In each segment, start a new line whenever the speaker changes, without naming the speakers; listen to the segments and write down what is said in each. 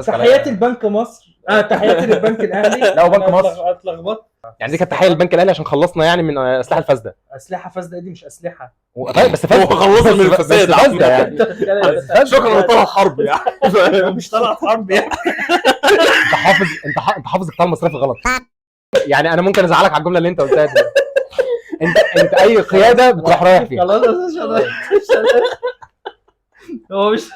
تحياتي لبنك مصر، تحياتي للبنك الاهلي.
لا، وبنك
أنا
مصر.
اتلخبطت.
يعني دي كانت تحية للبنك الاهلي عشان خلصنا يعني من اسلحة الفاسدة.
اسلحة فاسدة دي مش اسلحة.
طيب بس فاسدة.
هو خلصنا من
بس
الفساد.
فاسدة يعني.
أنت بتتكلم-
شكرا لطلعت حرب يعني.
مش طلعت حرب يعني.
انت حافظ، انت حافظ القطاع المصرفي غلط يعني. انا ممكن ازعلك على الجملة اللي انت قلتها دي. انت اي قيادة بتروح رايح فيها.
خلاص هو مش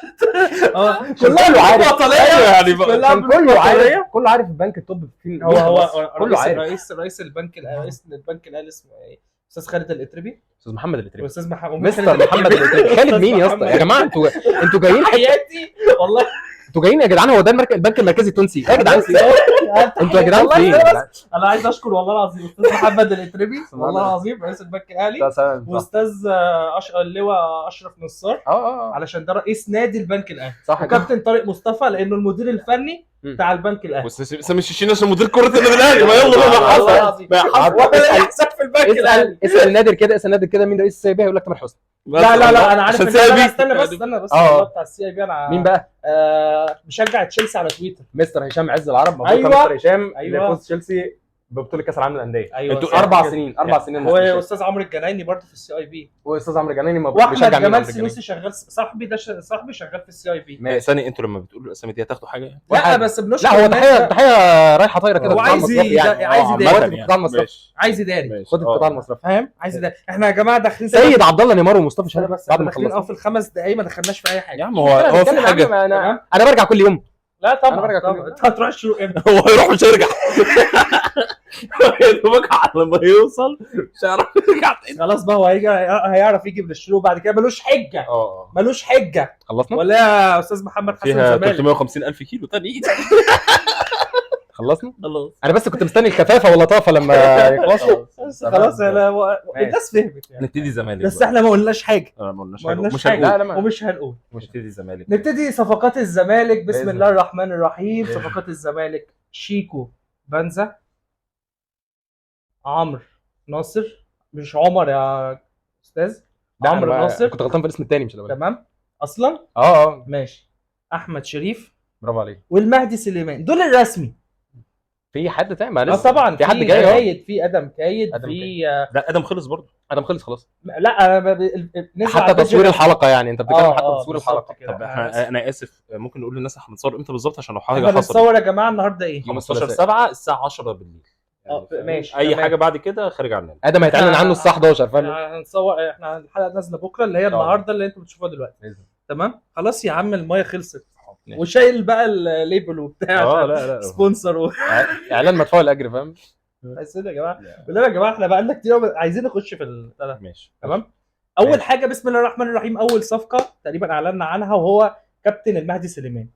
هو
كله عارف.
ايوه يعني بقى.
كلها
كان كله عارف، كله عارف البنك ال top فين.
هو هو
كله
رئيس
عارف.
رئيس البنك رئيس البنك الاهلي اسمه ايه؟ استاذ خالد الاتربي.
استاذ محمد الاتربي.
واستاذ محمد
مستر محمد الاتربي. خالد مين يا اسطى؟ يا جماعة انتوا جايين،
حياتي والله.
انتوا جايين يا جدعان. هو ده البنك المركزي التونسي يا جدعان؟ انتوا يا جدعان
والله
فين؟
بس انا عايز اشكر والله العظيم استاذ محمد الاتربي والله العظيم رئيس البنك الاهلي، واستاذ اللواء اشرف نصار
اه
علشان ده رئيس نادي البنك الاهلي،
صح كده.
وكابتن طارق مصطفى لانه المدير الفني بتاع البنك الاهلي.
بس سامي الشيشين عشان مدير كره النادي الاهلي. ما يلا بقى، ما
والله
حصل
العظيم.
ما حصل.
ولا ليه حساب في البنك الاهلي.
اسال نادر كده، اسال نادر كده مين رئيس ال CIB، هيقول لك تامر حسني.
لا لا لا، انا عارف
عشان
إن- لا، لا،
CIB.
استنى بس، استنى بس. والله بتاع ال CIB انا
مين بقى؟
بشجع تشيلسي على تويتر.
مستر هشام عز العرب. مبروك يا
أيوة.
مستر هشام.
أيوة.
لفوز تشيلسي ببطولة كاس العالم للاندية.
ايوه
انتوا
صح
اربع
كده.
سنين، 4 سنين.
هو
مستر هشام.
استاذ عمرو الجنايني برضه في ال CIB.
واستاذ عمرو جناني مبروك.
واحمد
بيشجع مين
جمال
عمرو الجناني؟
سنوسي شغال، صاحبي ده صاحبي شغال في ال CIB.
ماشي.
ثانية، انتوا لما بتقولوا الاسامي دي هتاخدوا حاجة؟
ولا
لا
حاجة.
بس بنشكر
لا هو
الناس
تحية
ده.
تحية رايحة طايره كده
هو
القطاع
عايز
المصرفي يعني.
عايز يداري.
خد القطاع المصرفي.
ماشي.
عايز يداري.
ماشي.
خد القطاع المصرفي.
فاهم؟ عايز يداري. احنا يا جماعة داخلين
سيد عبد الله نيمار ومصطفى
استنى
شلبي
بس،
بعد
احنا
ما
داخلين
خلصنا.
في ال5 دقايق ما دخلناش في اي
يا
حاجة.
عم هو في حاجة.
انا انا برجع كل يوم.
لا طبعا
أنا برجع كل
طبعا.
يوم.
انت هتروح الشروق امتى؟
هو هيروح مش هيرجع. يا دوبك على ما يوصل مش هيعرف يرجع تاني.
خلاص بقى، هو هيجي هيعرف يجي من الشروق بعد كده، ملوش حجه. ملوش حجه.
خلصنا؟
ولا يا استاذ محمد حسن
فيها
زمالك؟
350 الف كيلو تاني.
خلصنا؟
خلاص.
انا بس كنت مستني الخفافه واللطافه لما يخلصوا.
بس خلاص
تمام.
لا الناس فهمت يعني.
نبتدي زمالك.
بس احنا ما قلناش حاجة.
ما قلناش
ما
حاجة.
قلناش
مش
حاجة.
هنقول.
لا لا ما
ومش هنقول.
نبتدي زمالك.
نبتدي صفقات الزمالك. بسم
بإذن
الله الرحمن الرحيم.
بإذن.
صفقات الزمالك: شيكو بنزا، عمرو ناصر، مش عمر يا استاذ.
لا، أنا
عمرو ناصر.
كنت غلطان في الاسم الثاني مش الاولاني.
تمام اصلا.
اه
ماشي. احمد شريف
برافو عليك.
والمهدي سليمان، دول الرسمي.
في حد تاني؟ ما
اه
لسه
طبعا
في حد جاي اهو.
كايد، في ادم كايد،
آدم
في
لا ادم خلص برضه.
ادم خلص خلاص.
لا أنا نزل على
حتى
ال page
تصوير
الرسمي.
الحلقة يعني، انت بتتكلم حتى تصوير
بالظبط
الحلقة.
كده.
طب احنا انا اسف، ممكن نقول للناس احنا بنصور امتى بالظبط عشان لو حاجة
احنا
حصلت.
بنصور يا جماعة النهارده ايه؟
15 7 الساعة 10 بالليل. يعني
ماشي،
اي
تمام.
حاجة بعد كده خارج عننا.
ادم هيتعلن عنه الساعة 11 فاهم؟
احنا هنصور، احنا الحلقة نازله بكره اللي هي
شاء الله.
النهارده اللي انتوا بتشوفوها دلوقتي.
بإذن.
تمام خلاص يا عم المايه خلصت.
ماشي.
وشايل بقى ال label وبتاع
اه لا لا
sponsor
اعلان مدفوع الاجر فاهم؟
عايزين يا جماعة، بالله يا جماعة احنا بقى لنا كتير أوي عايزين نخش في
ماشي.
تمام. اول
ماشي.
حاجة بسم الله الرحمن الرحيم، اول صفقة تقريبا اعلنا عنها وهو كابتن المهدي سليمان.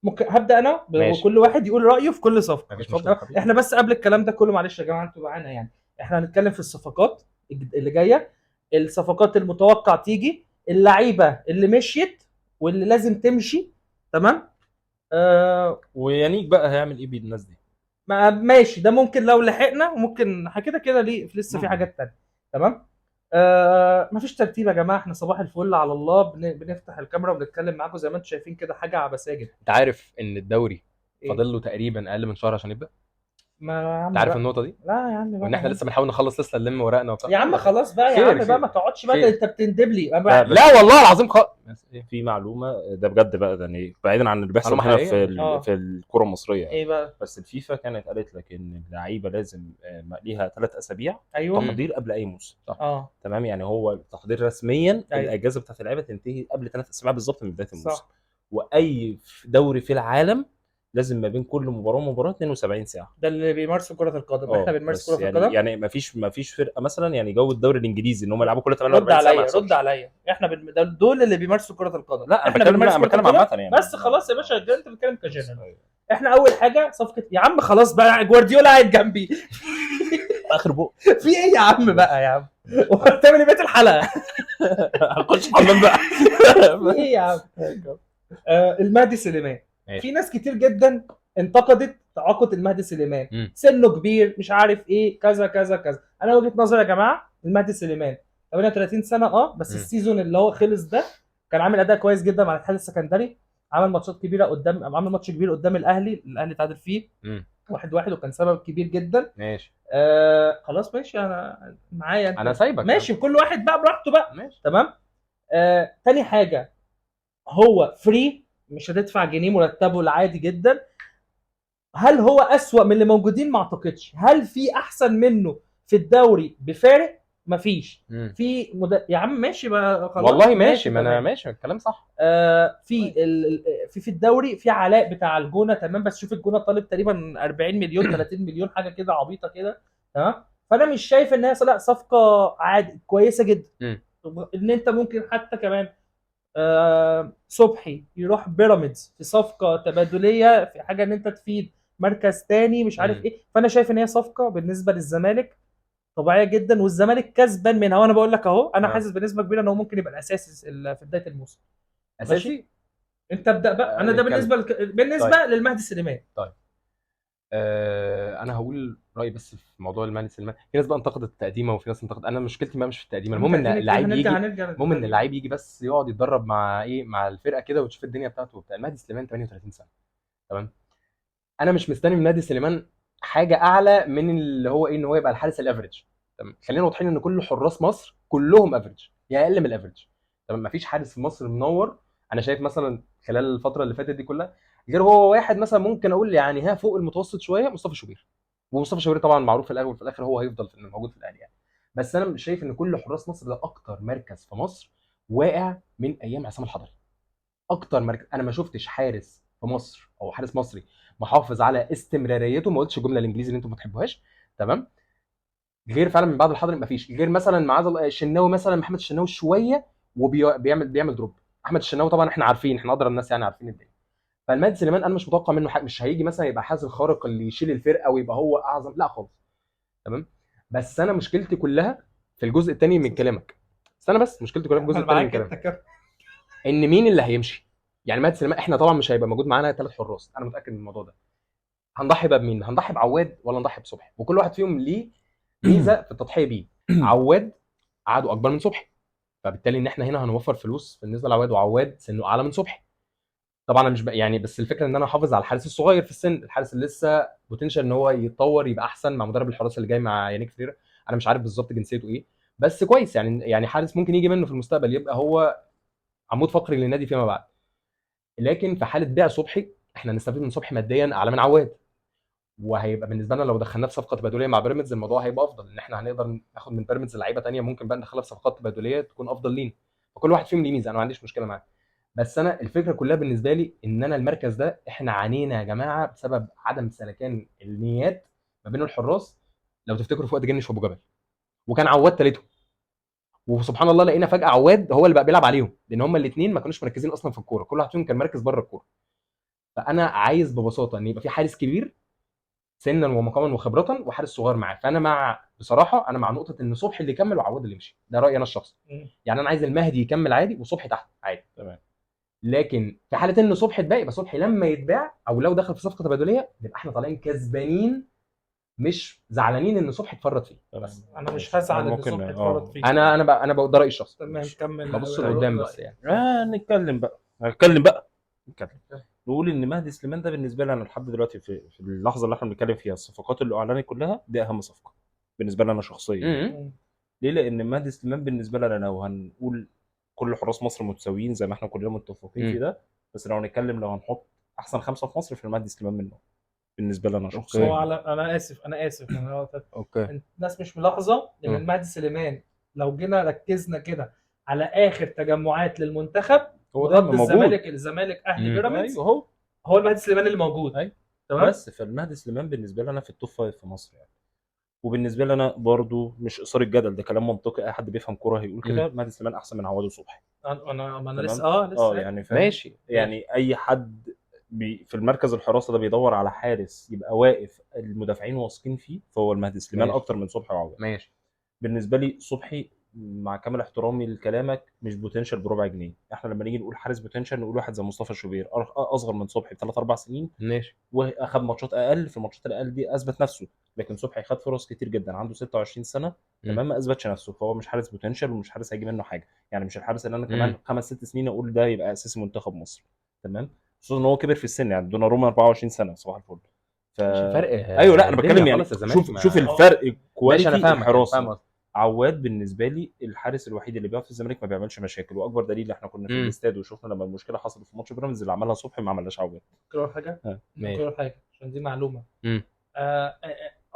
ممكن هبدا انا
ماشي.
وكل واحد يقول رايه في كل صفقة.
مفيش
تمام؟
مشكلة.
احنا بس قبل الكلام ده كله معلش يا جماعة انتوا معانا يعني، احنا هنتكلم في الصفقات اللي جاية، الصفقات المتوقع تيجي، اللعيبة اللي مشيت واللي لازم تمشي. تمام.
ويانيك بقى هيعمل ايه بالناس دي؟
ما ماشي، ده ممكن لو لحقنا، وممكن كده كده ليه لسه في حاجات تانية. تمام. مفيش ترتيب يا جماعة، احنا صباح الفل على الله بنفتح الكاميرا وبنتكلم معاكم زي ما انتم شايفين كده، حاجة عبثية جدا.
انت عارف ان الدوري
إيه؟
فاضل له تقريبا اقل من شهر عشان يبدا؟
ما يا عم
انت عارف
بقى.
النقطة دي؟
لا يا عم بقى.
وان احنا لسه بنحاول نخلص، لسه نلم ورقنا وبتاع.
يا عم خلاص بقى يا
خير،
عم بقى
خير.
ما تقعدش بقى،
خير.
انت بتندب لي.
لا, لا والله العظيم إيه؟
في معلومة ده بجد بقى، ده يعني بعيدا عن اللي بيحصل
معلومة
هنا
حقيقية.
في الكره المصرية يعني.
ايه بقى؟
بس الفيفا كانت قالت لك ان اللعيبة لازم ليها 3 اسابيع
ايوه.
تحضير قبل اي موسم. تمام، يعني هو التحضير رسميا الاجازة بتاعت اللعيبة تنتهي قبل 3 اسابيع بالظبط من بداية الموسم. واي دوري في العالم لازم ما بين كل مباراة ومباراة 72 ساعة.
ده اللي بيمارسوا كره القدم. احنا بنمارس
بس
كره
يعني
القدم.
يعني ما فيش فرقه مثلا، يعني جو الدوري الانجليزي ان هم يلعبوا كل
رد
48 ساعة ما
عليا،
يحصلش.
رد عليا. احنا دول اللي بيمارسوا كره القدم.
لا انا
احنا
بتكلم،
بنمارس
لا انا
كرة
بتكلم
القدم.
عامة يعني.
بس خلاص يا باشا، انت بتتكلم كجنرال. احنا اول حاجة صفقة يا عم خلاص بقى، جوارديولا قاعد جنبي.
اخر بق.
في ايه يا عم بقى يا عم؟ وبتعمل ايه بقية الحلقة؟
هنخش الحمام بقى.
في ايه يا عم؟ المهدي سليمان.
ماشي.
في ناس كتير جدا انتقدت تعاقد المهدي سليمان. سنة كبير، مش عارف ايه، كذا كذا كذا. انا وجهه نظري يا جماعة، المهدي سليمان 38 سنة بس ال season اللي هو خلص ده كان عامل اداء كويس جدا مع الاتحاد السكندري. عمل ماتشات كبيرة قدام، عمل ماتش كبير قدام الاهلي، الاهلي تعادل فيه 1-1 وكان سبب كبير جدا.
ماشي.
خلاص ماشي، انا معايا انت.
انا سايبك.
ماشي، كل واحد بقى براحته بقى.
ماشي
تمام. تاني حاجة، هو free، مش هتدفع جنيه، مرتبه العادي جدا. هل هو اسوأ من اللي موجودين؟ ما اعتقدش. هل في احسن منه في الدوري بفارق؟ مفيش. في يا عم ماشي بقى خلاص.
والله ماشي، ما انا ماشي الكلام صح.
في في الدوري في علاء بتاع الجونه، تمام، بس شوف الجونه طالب تقريبا 40 مليون 30 مليون حاجة كده عبيطه كده، تمام. فانا مش شايف ان هي لا صفقة عادي كويسة جدا. ان انت ممكن حتى كمان صبحي يروح بيراميدز في صفقة تبادليه، في حاجة ان انت تفيد مركز تاني مش عارف ايه. فانا شايف ان هي صفقة بالنسبة للزمالك طبيعية جدا، والزمالك كسبان منها. وانا بقول لك اهو، انا حاسس بنسبة كبيرة ان هو ممكن يبقى الاساسي في بداية الموسم.
اساسي.
انت ابدا بقى. انا ده بالنسبة طيب. للمهدي سليمان.
طيب انا هقول رايي بس في موضوع المهدي سليمان. في ناس بقى انتقدت التقديمه وفي ناس انتقدت، انا مشكلتي ما مش في التقديمه، المهم ان اللعيب يجي، المهم ان اللعيب يجي بس يقعد يتدرب مع ايه، مع الفرقة كده، وتشوف الدنيا بتاعته وبتاع. المهدي سليمان 38 سنة، تمام. انا مش مستني من المهدي سليمان حاجة اعلى من اللي هو ايه، ان هو يبقى الحارس ال average، تمام. خلينا واضحين ان كل حراس مصر كلهم average يا اقل من ال average، تمام. مفيش حارس في مصر منور. انا شايف مثلا خلال الفترة اللي فاتت دي كلها غير هو واحد مثلا ممكن اقول يعني ها فوق المتوسط شوية، مصطفى شوبير. ومصطفى شوبير طبعا معروف في الاول وفي الاخر هو هيفضل في موجود في الاهلي يعني. بس انا شايف ان كل حراس مصر ده اكتر مركز في مصر واقع من ايام عصام الحضري. اكتر مركز انا ما شفتش حارس في مصر او حارس مصري محافظ على استمراريته، ما قلتش الجملة الانجليزي اللي انتم ما بتحبوهاش، تمام، غير فعلا من بعد الحضري ما فيش غير مثلا معاذ الشناوي، مثلا محمد الشناوي شوية وبيعمل drop. احمد الشناوي طبعا احنا عارفين، احنا ادرى الناس يعني، عارفين الدنيا. فالمهدي سليمان انا مش متوقع منه حاجة، مش هيجي مثلا يبقى حارس الخارق اللي يشيل الفرقة ويبقى هو اعظم، لا خالص، تمام. بس انا مشكلتي كلها في الجزء الثاني من كلامك. استنى بس، مشكلتي كلها في الجزء الثاني من كلامك، ان مين اللي هيمشي. يعني مهدي سليمان احنا طبعا مش هيبقى موجود معانا 3 حراس، انا متاكد من الموضوع ده. هنضحي بقى بمين؟ هنضحي بعواد ولا نضحي بصبحي؟ وكل واحد فيهم ليه ميزة في التضحية بيه. عواد عقده اكبر من صبحي، فبالتالي ان احنا هنا هنوفر فلوس بالنسبة لعواد، وعواد سنة اعلى من صبحي طبعا. انا مش يعني بس الفكرة ان انا احافظ على الحارس الصغير في السن، الحارس اللي لسه potential ان هو يتطور يبقى احسن مع مدرب الحراس اللي جاي مع يانيك فريرا. انا مش عارف بالظبط جنسيته ايه، بس كويس يعني حارس ممكن يجي منه في المستقبل، يبقى هو عمود فقري للنادي فيما بعد. لكن في حاله بيع صبحي احنا هنستفيد من صبحي ماديا اعلى من عواد، وهيبقى بالنسبة لنا لو دخلناه في صفقة تبادليه مع بيراميدز الموضوع هيبقى افضل، ان احنا هنقدر ناخد من بيراميدز لعيبة ثانية ممكن بقى ندخلها في صفقات تبادليه تكون افضل لينا. فكل واحد فيهم ليه ميزة، انا ما عنديش مشكلة معاه. بس انا الفكرة كلها بالنسبة لي ان انا المركز ده احنا عانينا يا جماعة بسبب عدم سلكان النيات ما بين الحراس. لو تفتكروا في وقت جنش وابو جبل، وكان عواد ثالثهم، وسبحان الله لقينا فجاة عواد هو اللي بقى بيلعب عليهم، لان هما الاثنين ما كانوش مركزين اصلا في الكورة، كل واحد فيهم كان مركز بره الكورة. فانا عايز ببساطة ان يبقى في حارس كبير سنا ومقاما وخبره، وحارس صغير معاه. فانا مع، بصراحة انا مع نقطة ان صبحي اللي يكمل وعواد اللي يمشي، ده رايي انا الشخصي. يعني انا عايز المهدي يكمل عادي وصبحي تحت عادي،
تمام.
لكن في حاله ان صبحي اتباع، يبقى صبحي لما يتباع او لو دخل في صفقة تبادليه نبقى احنا طالعين كسبانين، مش زعلانين ان صبحي اتفرط فيه.
بس
انا مش هزعل ان صبحي اتفرط فيه.
انا انا ده رايي الشخصي.
تمام، كمل.
ببص لقدام بس يعني.
نتكلم بقى، نتكلم بقى، نتكلم. نقول ان مهدي سليمان ده بالنسبة لي انا لحد دلوقتي في اللحظة اللي احنا بنتكلم فيها، الصفقات اللي اعلنت كلها دي اهم صفقة بالنسبة لي انا شخصيا. ليه؟ لان مهدي سليمان بالنسبة لي انا لو هنقول كل حراس مصر متساويين زي ما احنا كلنا متفقين في ده، بس لو هنتكلم لو هنحط احسن 5 في مصر في المهدي سليمان منه بالنسبة لي انا شخصيا.
هو على انا اسف okay. الناس مش ملاحظة ان المهدي سليمان لو جينا ركزنا كده على اخر تجمعات للمنتخب
هو
ضد الزمالك اهلي بيراميدز،
ايوه
هو المهدي سليمان اللي موجود.
ايوه تمام. بس فالمهدي سليمان بالنسبة لي انا في ال top 5 في مصر يعني. وبالنسبة لي انا برضو مش اثار الجدل، ده كلام منطقي، اي حد بيفهم كورة هيقول كده. مهدي سليمان احسن من عواد وصبحي.
انا لسه لسه
يعني
ماشي.
يعني اي حد في المركز الحراسة ده بيدور على حارس يبقى واقف المدافعين واثقين فيه، فهو المهدي سليمان اكتر من صبحي وعواد.
ماشي.
بالنسبة لي صبحي مع كامل احترامي لكلامك مش potential بربع جنيه. احنا لما نيجي نقول حارس potential نقول واحد زي مصطفى شوبير اصغر من صبحي بثلاث اربع سنين،
ماشي،
واخد ماتشات اقل، في الماتشات الاقل دي اثبت نفسه. لكن صبحي خد فرص كتير جدا، عنده 26 سنة، تمام، ما اثبتش نفسه، فهو مش حارس potential ومش حارس هيجي منه حاجة. يعني مش الحارس اللي انا كمان 5 6 سنين اقول ده يبقى اساسي منتخب مصر، تمام. خصوصا ان هو كبر في السن، يعني دوناروما 24 سنة صباح الفل.
مش فرق.
ايوه لا انا
الدنيا
بتكلم يعني
خالص الزمالك
شوف الفرق
ماشي، انا
quality
فاهمك،
الحراسة.
فاهم قصدك.
عواد بالنسبة لي الحارس الوحيد اللي بيقف في الزمالك ما بيعملش مشاكل، واكبر دليل احنا كنا في الاستاد وشفنا لما المشكلة حصلت في ماتش بيراميدز اللي عملها صبحي ما عملهاش عواد.
ممكن اقول حاجة؟ ممكن
ماشي.
اقول حاجة عشان دي معلومة.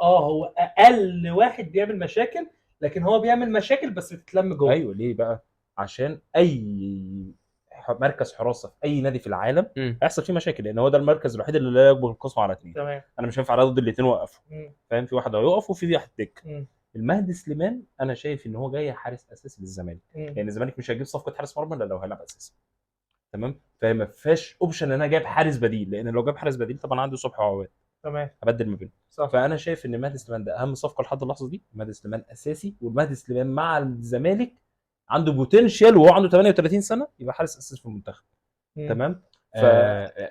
هو اقل واحد بيعمل مشاكل، لكن هو بيعمل مشاكل بس بتتلم جوه.
ايوه ليه بقى؟ عشان اي مركز حراسة في اي نادي في العالم هيحصل فيه مشاكل، لان هو ده المركز الوحيد اللي لا يقبل القسم على اثنين.
تمام.
انا مش هينفع ضد الاثنين وقفوا، فاهم؟ في واحد هيقف وفي واحد دكه. المهدي سليمان انا شايف ان هو جاي حارس اساسي للزمالك، لان الزمالك مش هيجيب صفقة حارس مرمى الا لو هيلعب اساسي. تمام؟ فما فيهاش option ان انا جايب حارس بديل، لان لو جاب حارس بديل طبعا عنده صبحي وعواد،
تمام،
هبدل ما بينهم.
صح.
فانا شايف ان مهدي سليمان ده اهم صفقة لحد اللحظة دي. مهدي سليمان اساسي، والمهدي سليمان مع الزمالك عنده potential، وهو عنده 38 سنة يبقى حارس اساسي في المنتخب. تمام؟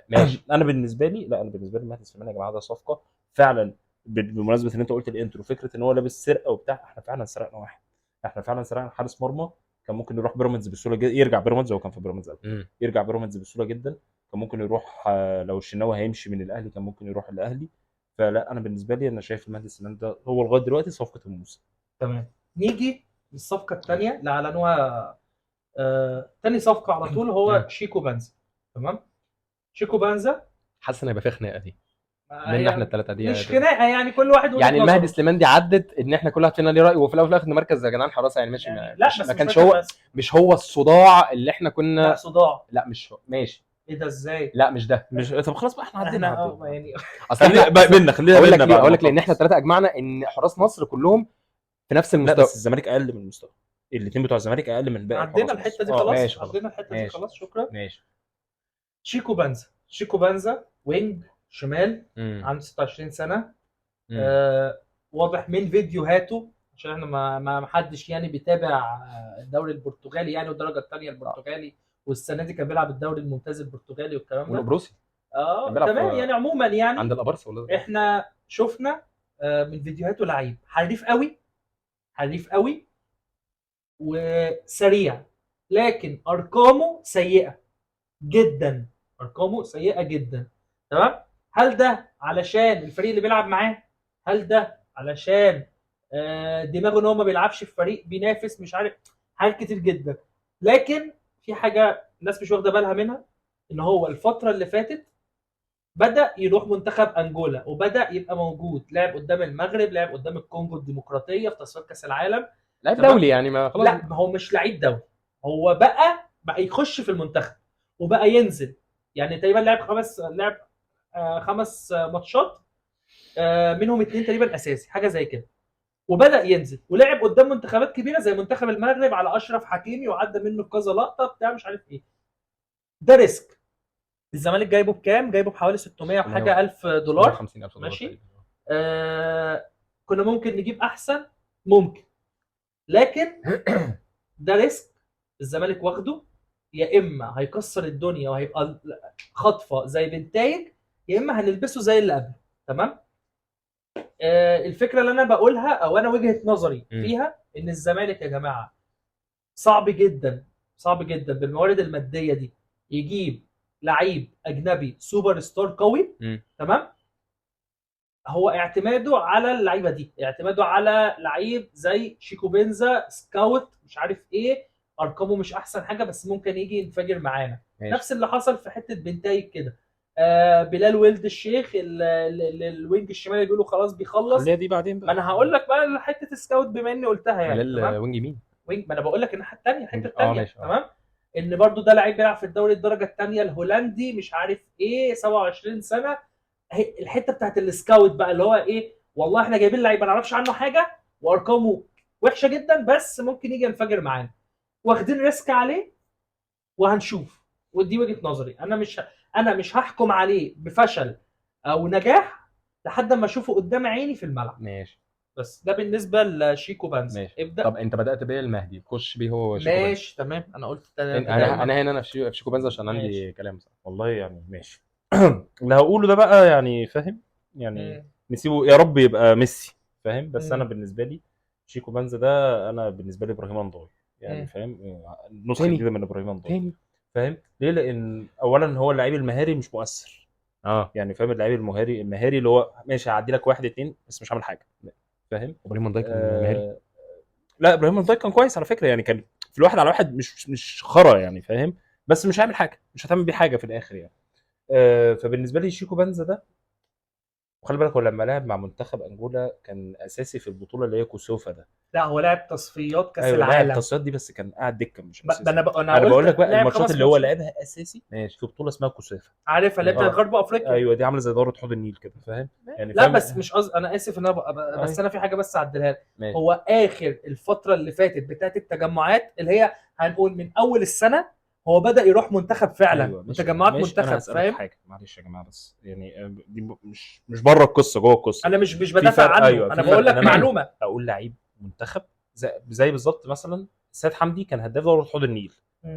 ماشي.
انا بالنسبة لي، لا انا بالنسبة لي مهدي سليمان يا جماعة ده صفقة فعلا. بمناسبة ان انت قلت ال intro، فكرة ان هو لابس سرقه وبتاع، احنا فعلا سرقنا واحد، احنا فعلا سرقنا حارس مرمى كان ممكن يروح بيراميدز بسهولة جدا، يرجع بيراميدز، هو كان في بيراميدز قبل، يرجع بيراميدز بسهولة جدا، كان ممكن يروح لو الشناوي هيمشي من الاهلي كان ممكن يروح الاهلي. فلا انا بالنسبة لي انا شايف المهدي سليمان ده هو لغاية دلوقتي صفقة الموسم.
تمام. نيجي للصفقه الثانية اللي اعلنوها، ثاني صفقة على طول هو شيكو بانزا. تمام. شيكو بانزا
حاسس ان هيبقى فيها خناقه دي بيننا احنا الثلاثة دي،
مش خناقه يعني، كل واحد
يعني المهدي سليمان دي عدت ان احنا كل واحد فينا ليه راي، وفي الاول وفي الاخر مركز يا جدعان حراسة يعني ماشي، يعني لا بس ما كانش هو بس. مش هو الصداع اللي احنا كنا،
لا صداع،
لا مش هو. ماشي،
ايه ده ازاي؟
لا مش ده،
مش طب خلاص بقى احنا عدينا
يعني
اصل
بينا، خلينا
بينا اقول لك لان احنا الثلاثة اجمعنا ان حراس مصر كلهم في نفس المستوى.
لا بس الزمالك اقل من المستوى، الاثنين بتوع الزمالك اقل من باقي.
عدينا الحتة دي خلاص، عدينا الحتة دي خلاص، شكرا.
ماشي.
شيكو بانزا، شيكو بانزا wing شمال، عنده 26 سنة. واضح من فيديوهاته، عشان احنا ما حدش يعني بيتابع الدوري البرتغالي يعني، والدرجة الثانية البرتغالي، والسنة دي كان بيلعب الدوري الممتاز البرتغالي والكلام ده،
والقبرصي
تمام يعني. عموما يعني
عند الابرص ولا
احنا شفنا من فيديوهاته لعيب حريف قوي، حريف قوي وسريع، لكن ارقامه سيئه جدا، ارقامه سيئه جدا. تمام. هل ده علشان الفريق اللي بيلعب معاه؟ هل ده علشان دماغه ان هو ما بيلعبش في فريق بينافس؟ مش عارف، حاجات كتير جدا. لكن في حاجة الناس مش واخده بالها منها، ان هو الفترة اللي فاتت بدا يروح منتخب انجولا، وبدا يبقى موجود، لعب قدام المغرب، لعب قدام الكونغو الديمقراطية في تصفيات كاس العالم،
لعيب دولي يعني، ما خلاص.
لا ما هو مش لعيب دولي، هو بقى يخش في المنتخب وبقى ينزل يعني. تقريبا لعب خمس ماتشات، منهم 2 تقريبا اساسي، حاجة زي كده، وبدا ينزل ولعب قدام منتخبات كبيرة زي منتخب المغرب على اشرف حكيمي، وعدى منه كذا لقطة بتاع مش عارف ايه. ده risk. الزمالك جايبه بكام؟ جايبه بحوالي 600 وحاجه الف دولار،
50,000 دولار
ماشي. كنا ممكن نجيب احسن، ممكن، لكن ده risk الزمالك واخده، يا اما هيكسر الدنيا وهيبقى خطفه زي بنتايج، يا اما هنلبسه زي اللي قبله. تمام. الفكرة اللي انا بقولها او انا وجهه نظري فيها، ان الزمالك يا جماعة صعب جدا، صعب جدا بالموارد المادية دي يجيب لعيب اجنبي سوبر ستار قوي. تمام. هو اعتماده على اللعيبة دي، اعتماده على لعيب زي شيكو بنزا، scout مش عارف ايه، ارقامه مش احسن حاجة بس ممكن يجي ينفجر معانا. نفس اللي حصل في حتة بنتايج كده. بلال ولد الشيخ ال wing الشمالي بيقولوا خلاص بيخلص،
خليها دي بعدين بقى.
ما انا هقول لك بقى حتة scout بما اني قلتها يعني.
بلال wing يمين،
wing، ما انا بقول لك الناحية الثانية، الحتة الثانية. تمام. ان برضو ده لعيب بيلعب في الدوري الدرجة الثانية الهولندي مش عارف ايه، 27 سنة. الحتة بتاعت ال scout بقى اللي هو ايه، والله احنا جايبين لعيب ما نعرفش عنه حاجة وارقامه وحشة جدا، بس ممكن يجي ينفجر معانا، واخدين risk عليه وهنشوف. ودي وجهه نظري، انا مش هحكم عليه بفشل او نجاح لحد ما اشوفه قدام عيني في الملعب.
ماشي.
بس ده بالنسبة لشيكو بانزا.
ماشي.
ابدا.
طب انت بدات بيه المهدي، خش بيه هو شيكو.
ماشي تمام. انا قلت
انا هنا انا في شيكو بانزا عشان عندي كلام صح.
والله يعني ماشي. اللي هقوله ده بقى يعني فاهم يعني نسيبه يا رب يبقى ميسي، فاهم؟ بس انا بالنسبة لي شيكو بانزا ده، انا بالنسبة لي ابراهيم انداي يعني، فاهم؟ نسخه جديدة من ابراهيم انداي. فاهم ليه؟ لان اولا هو اللعيب المهاري مش مؤثر. يعني فاهم، اللعيب المهاري اللي هو ماشي هعدي لك 1 2 بس مش هعمل حاجة، فاهم؟
ابراهيم فان دايك كان مهاري.
لا ابراهيم فان دايك كان كويس على فكرة، يعني كان في الواحد على واحد مش خرا يعني، فاهم؟ بس مش هعمل حاجة، مش هتعمل بيه حاجة في الاخر يعني. فبالنسبه لي شيكو بنزا ده، وخلي بالك هو لما لعب مع منتخب انجولا كان اساسي في البطولة اللي هي كوسوفا ده.
لا هو لعب تصفيات كاس
أيوة لعب
العالم
تصفيات دي، بس كان قاعد دكه مش اساسي.
انا
بقول لك بقى الماتشات اللي هو لعبها اساسي
ماشي
في بطوله اسمها كوسوفا،
عارفها اللي بتاعت غرب افريقيا.
ايوه دي عامله زي دوره حوض النيل كده، فاهم يعني؟
لا بس مش قصدي، انا اسف ان انا بس انا في حاجة بس اعدلها لك. هو اخر الفترة اللي فاتت بتاعت التجمعات اللي هي هنقول من اول السنة هو بدا يروح منتخب فعلا. أيوة متجمعات منتخب، فاهم؟
حاجة معلش يا جماعة، بس يعني دي مش بره القصة، جوه القصة.
انا مش بدافع عنه. أيوة انا بقول لك معلومة.
اقول لعيب منتخب زي بالظبط مثلا سيد حمدي كان هداف دوره حوض النيل.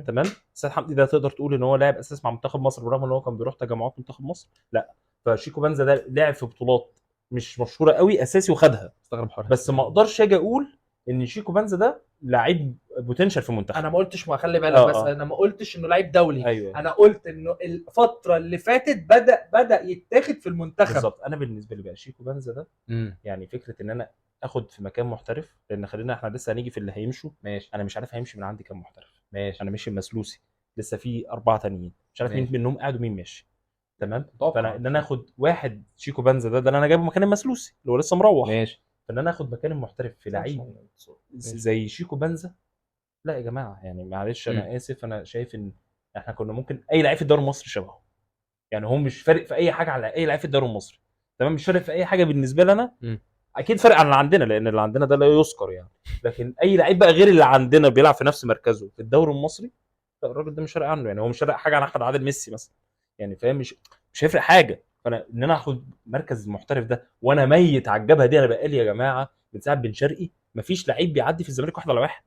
تمام، سيد حمدي ده تقدر تقول ان هو لاعب اساس مع منتخب مصر برغم ان هو كان بيروح تجمعات منتخب مصر؟ لا. فشيكو بنزا ده لعب في بطولات مش مشهورة قوي اساسي وخدها،
استغرب حوار،
بس ما اقدرش اجي اقول ان شيكو بنزا ده لعيب potential في المنتخب.
انا ما قلتش، ما خلي بالك بس انا ما قلتش انه لعيب دولي. أيوة. انا قلت انه الفترة اللي فاتت بدا يتاخد في المنتخب
بالظبط. انا بالنسبة لي بقى شيكو بنزا ده يعني فكرة ان انا اخد في مكان محترف، لان خلينا احنا لسه هنيجي في اللي هيمشوا.
ماشي.
انا مش عارف هيمشي من عندي كام محترف.
ماشي.
انا ماشي مسلوسي، لسه في 4 تانيين مش عارف مين منهم قاعد ومين ماشي. تمام. فانا ان انا اخد واحد شيكو بنزا ده اللي انا جايبه مكان المسلوسي اللي هو لسه مروح.
ماشي.
فان انا اخد مكان المحترف في لعيب زي شيكو بنزا، لا يا جماعة يعني معلش انا اسف، انا شايف ان احنا كنا ممكن اي لعيب في الدوري المصري شبهه، يعني هو مش فارق في اي حاجة على اي لعيب في الدوري المصري. تمام، مش فارق في اي حاجة بالنسبة لنا. اكيد فارق عن اللي عندنا، لان اللي عندنا ده لا يذكر يعني، لكن اي لعيب بقى غير اللي عندنا بيلعب في نفس مركزه في الدوري المصري، لا الراجل ده مش فارق عنه يعني. هو مش فارق حاجة عن احمد عادل ميسي مثلا يعني، فاهم؟ مش هيفرق حاجة. فانا ان انا اخد مركز المحترف ده وانا ميت على الجبهة دي، انا بقالي يا جماعة من ساعة بن شرقي مفيش لعيب بيعدي في الزمالك 1 على 1.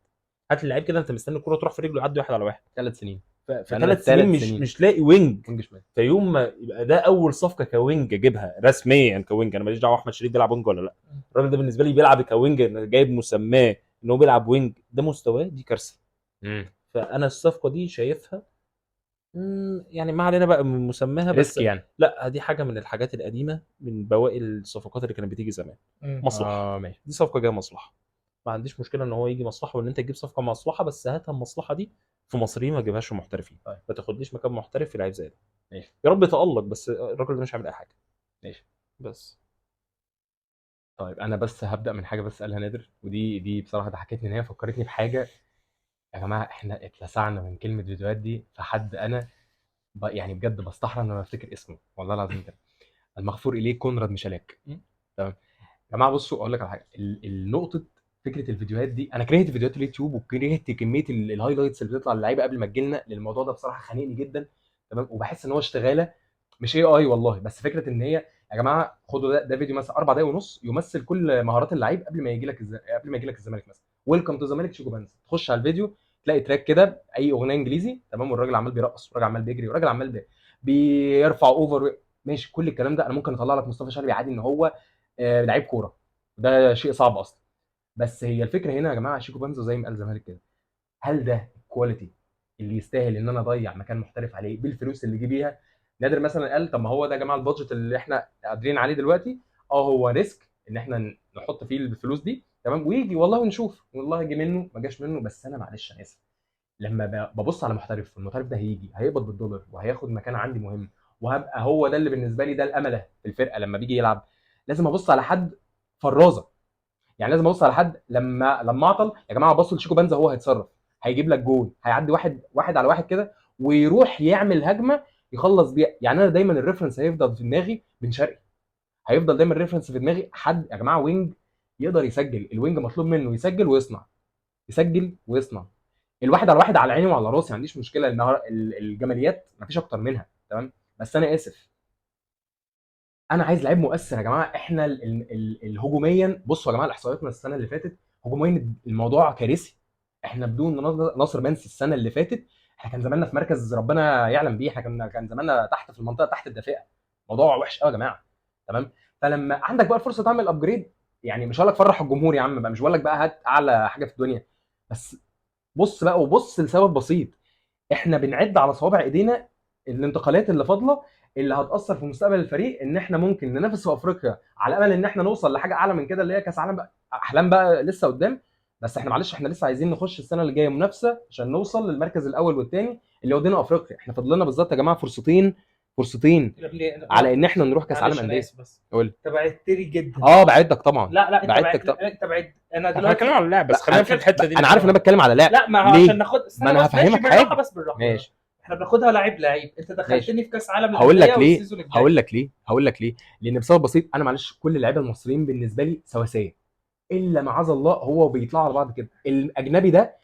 هات اللعيب كده انت مستني الكورة تروح في رجله يعدي 1 على 1
3 سنين.
ف3 سنين مش لاقي wing. فيوم ما يبقى ده اول صفقة ك wing اجيبها رسميا ك wing، انا ماليش دعوه احمد شريف بيلعب wing ولا لا، الراجل ده بالنسبة لي بيلعب ك wing، جايب مسماه ان هو بيلعب wing، ده مستواه، دي كارثة. فانا الصفقة دي شايفها يعني ما علينا بقى من مسماها، بس
يعني
لا دي حاجة من الحاجات القديمة، من بواقي الصفقات اللي كانت بتيجي زمان. مصلحة.
ماشي.
دي صفقة جاية مصلحة، ما عنديش مشكلة ان هو يجي مصلحة وان انت تجيب صفقة مصلحة، بس هاتها المصلحة دي في مصريين، ما تجيبهاش في محترفين.
طيب.
ما تاخدليش مكان محترف في لعيب زي ده.
ماشي.
يا رب يتالق، بس الراجل ده مش عامل اي حاجة.
ماشي.
بس
طيب انا بس هبدا من حاجة بس قالها نادر، ودي بصراحة ضحكتني ان هي فكرتني بحاجة. يا جماعة احنا اتلسعنا من كلمة فيديوهات دي، فحد انا يعني بجد بستحرم لما افتكر اسمه والله العظيم كده، المغفور اليه كونراد ميشالاك. تمام يا جماعة، بصوا اقول لك على حاجة، النقطة فكرة الفيديوهات دي، انا كرهت فيديوهات اليوتيوب وكرهت كمية ال highlights اللي بتطلع للعيبة قبل ما تجيلنا، للموضوع ده بصراحة خانقني جدا. تمام، وبحس ان هو اشتغاله مش AI والله، بس فكرة ان هي يا جماعة خدوا ده فيديو مثلا 4.5 دقايق يمثل كل مهارات اللعيب قبل ما يجي لك قبل ما يجي لك الزمالك مثلا، welcome to زمالك شيكو بنزا. تخش على الفيديو تلاقي track كده اي اغنية انجليزي، تمام، والراجل عمال بيرقص والراجل عمال بيجري والراجل عمال بيرفع over، ماشي. كل الكلام ده انا ممكن اطلع لك مصطفى شلبي عادي ان هو لعيب كورة، ده شيء صعب اصلا. بس هي الفكرة هنا يا جماعة، شيكو بنزا زي ما قال زمالك كده، هل ده ال quality اللي يستاهل ان انا اضيع مكان محترف عليه بالفلوس اللي جه بيها؟ نادر مثلا قال طب ما هو ده يا جماعة ال budget اللي احنا قادرين عليه دلوقتي، هو risk ان احنا نحط فيه الفلوس دي، تمام، ويجي والله ونشوف، والله جه منه ما جاش منه. بس انا معلش انا اسف، لما ببص على محترف، المحترف ده هيجي هيقبض بالدولار وهياخد مكان عندي مهم، وهبقى هو ده اللي بالنسبة لي ده الامله في الفرقة لما بيجي يلعب. لازم ابص على حد فرازه، يعني لازم ابص على حد لما اعطل يا جماعة بصوا لشيكو بنزا، هو هيتصرف، هيجيب لك جول، هيعدي واحد على واحد كده ويروح يعمل هجمة يخلص بيها. يعني انا دايما ال reference هيفضل في دماغي بن شرقي، هيفضل دايما ال reference في دماغي حد يا جماعة wing يقدر يسجل، ال wing مطلوب منه يسجل ويصنع، يسجل ويصنع. الواحد على واحد على عيني وعلى راسي، ما عنديش مشكلة، الجماليات ما فيش اكتر منها، تمام. بس انا اسف، انا عايز لعيب مؤثر يا جماعة. احنا الهجوميا، بصوا يا جماعة الاحصائيات السنة اللي فاتت هجوميا الموضوع كارثي. احنا بدون ناصر منسي السنة اللي فاتت احنا كان زماننا في مركز ربنا يعلم بيه، احنا كان زماننا تحت في المنطقة تحت الدفاع. موضوع وحش قوي يا جماعة، تمام. فلما عندك بقى الفرصة تعمل upgrade، يعني مش هقول لك فرح الجمهور يا عم بقى، مش بقول لك بقى هات اعلى حاجة في الدنيا، بس بص بقى وبص لسبب بسيط. احنا بنعد على صوابع ايدينا الانتقالات اللي فاضلة اللي هتاثر في مستقبل الفريق، ان احنا ممكن ننافس في افريقيا على امل ان احنا نوصل لحاجة اعلى من كده اللي هي كاس عالم بقى، احلام بقى لسه قدام. بس احنا معلش احنا لسه عايزين نخش السنة اللي جاية منافسه عشان نوصل للمركز الاول والثاني اللي يودينا افريقيا. احنا فاضل لنا بالظبط يا جماعة فرصتين
يا ابني
على ان احنا نروح كاس
معلش
عالم
انا
اندية.
اسف بس
قول.
انت بعدتني جدا.
اه بعدك طبعا.
لا لا انت
بعدتك
بعد... انت بعد انا
احنا
دلوقتي
بنتكلم على اللاعب بس
لا،
خلينا في الحتة دي.
انا عارف ان انا بتكلم على لاعب.
لا ما هو
ليه؟
عشان ناخد استنى
ما أنا
بس، ماشي،
هفهمك
بالراحة
حاجة.
بس بالراحة
ماشي
احنا بناخدها لعيب لعيب، انت دخلتني في كاس عالم
هقول لك
للأندية
ليه،
وال season الجاي.
هقول لك ليه، لان بسبب بسيط، انا معلش كل اللعيبة المصريين بالنسبة لي سواسية، الا معاذ الله هو بيطلعوا على بعض كده. الاجنبي ده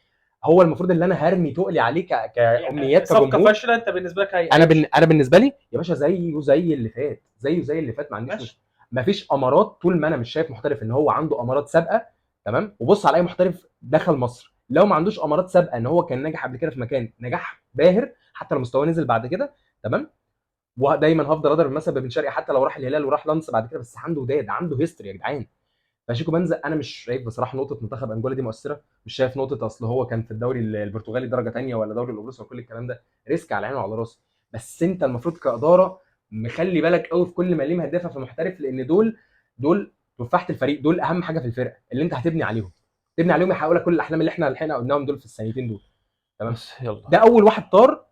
هو المفروض اللي انا هرمي تقلي عليه كامنيات
صفقة
كجمهور.
فاشلة انت بالنسبة لك هي
انا بالنسبة لي يا باشا زيه زي اللي فات، زيه زي اللي فات، ما عنديش
ماشي.
مشكلة. مفيش امارات طول ما انا مش شايف محترف ان هو عنده امارات سابقه، تمام. وبص على اي محترف دخل مصر لو ما عندوش امارات سابقه ان هو كان ناجح قبل كده في مكان نجاح باهر حتى لو مستواه نزل بعد كده، تمام. ودايما هفضل اضرب مثلا ببن شرقي حتى لو راح الهلال وراح لانس بعد كده، بس عنده وداد، عنده history يا جدعان. فشيكو بنزا انا مش شايف بصراحة نقطة منتخب انجولا دي مؤثرة، مش شايف نقطة اصل هو كان في الدوري البرتغالي درجه ثانية ولا دوري القبرصي وكل الكلام ده، risk على عينه وعلى راسه. بس انت المفروض كادارة مخلي بالك قوي في كل مليم هتدافع في محترف، لان دول تفاحة الفريق، دول اهم حاجة في الفرقة اللي انت هتبني عليهم، تبني عليهم يحققوا لك كل الاحلام اللي احنا لحقنا قلناهم دول في السنتين دول، تمام.
بس يلا
ده اول واحد طار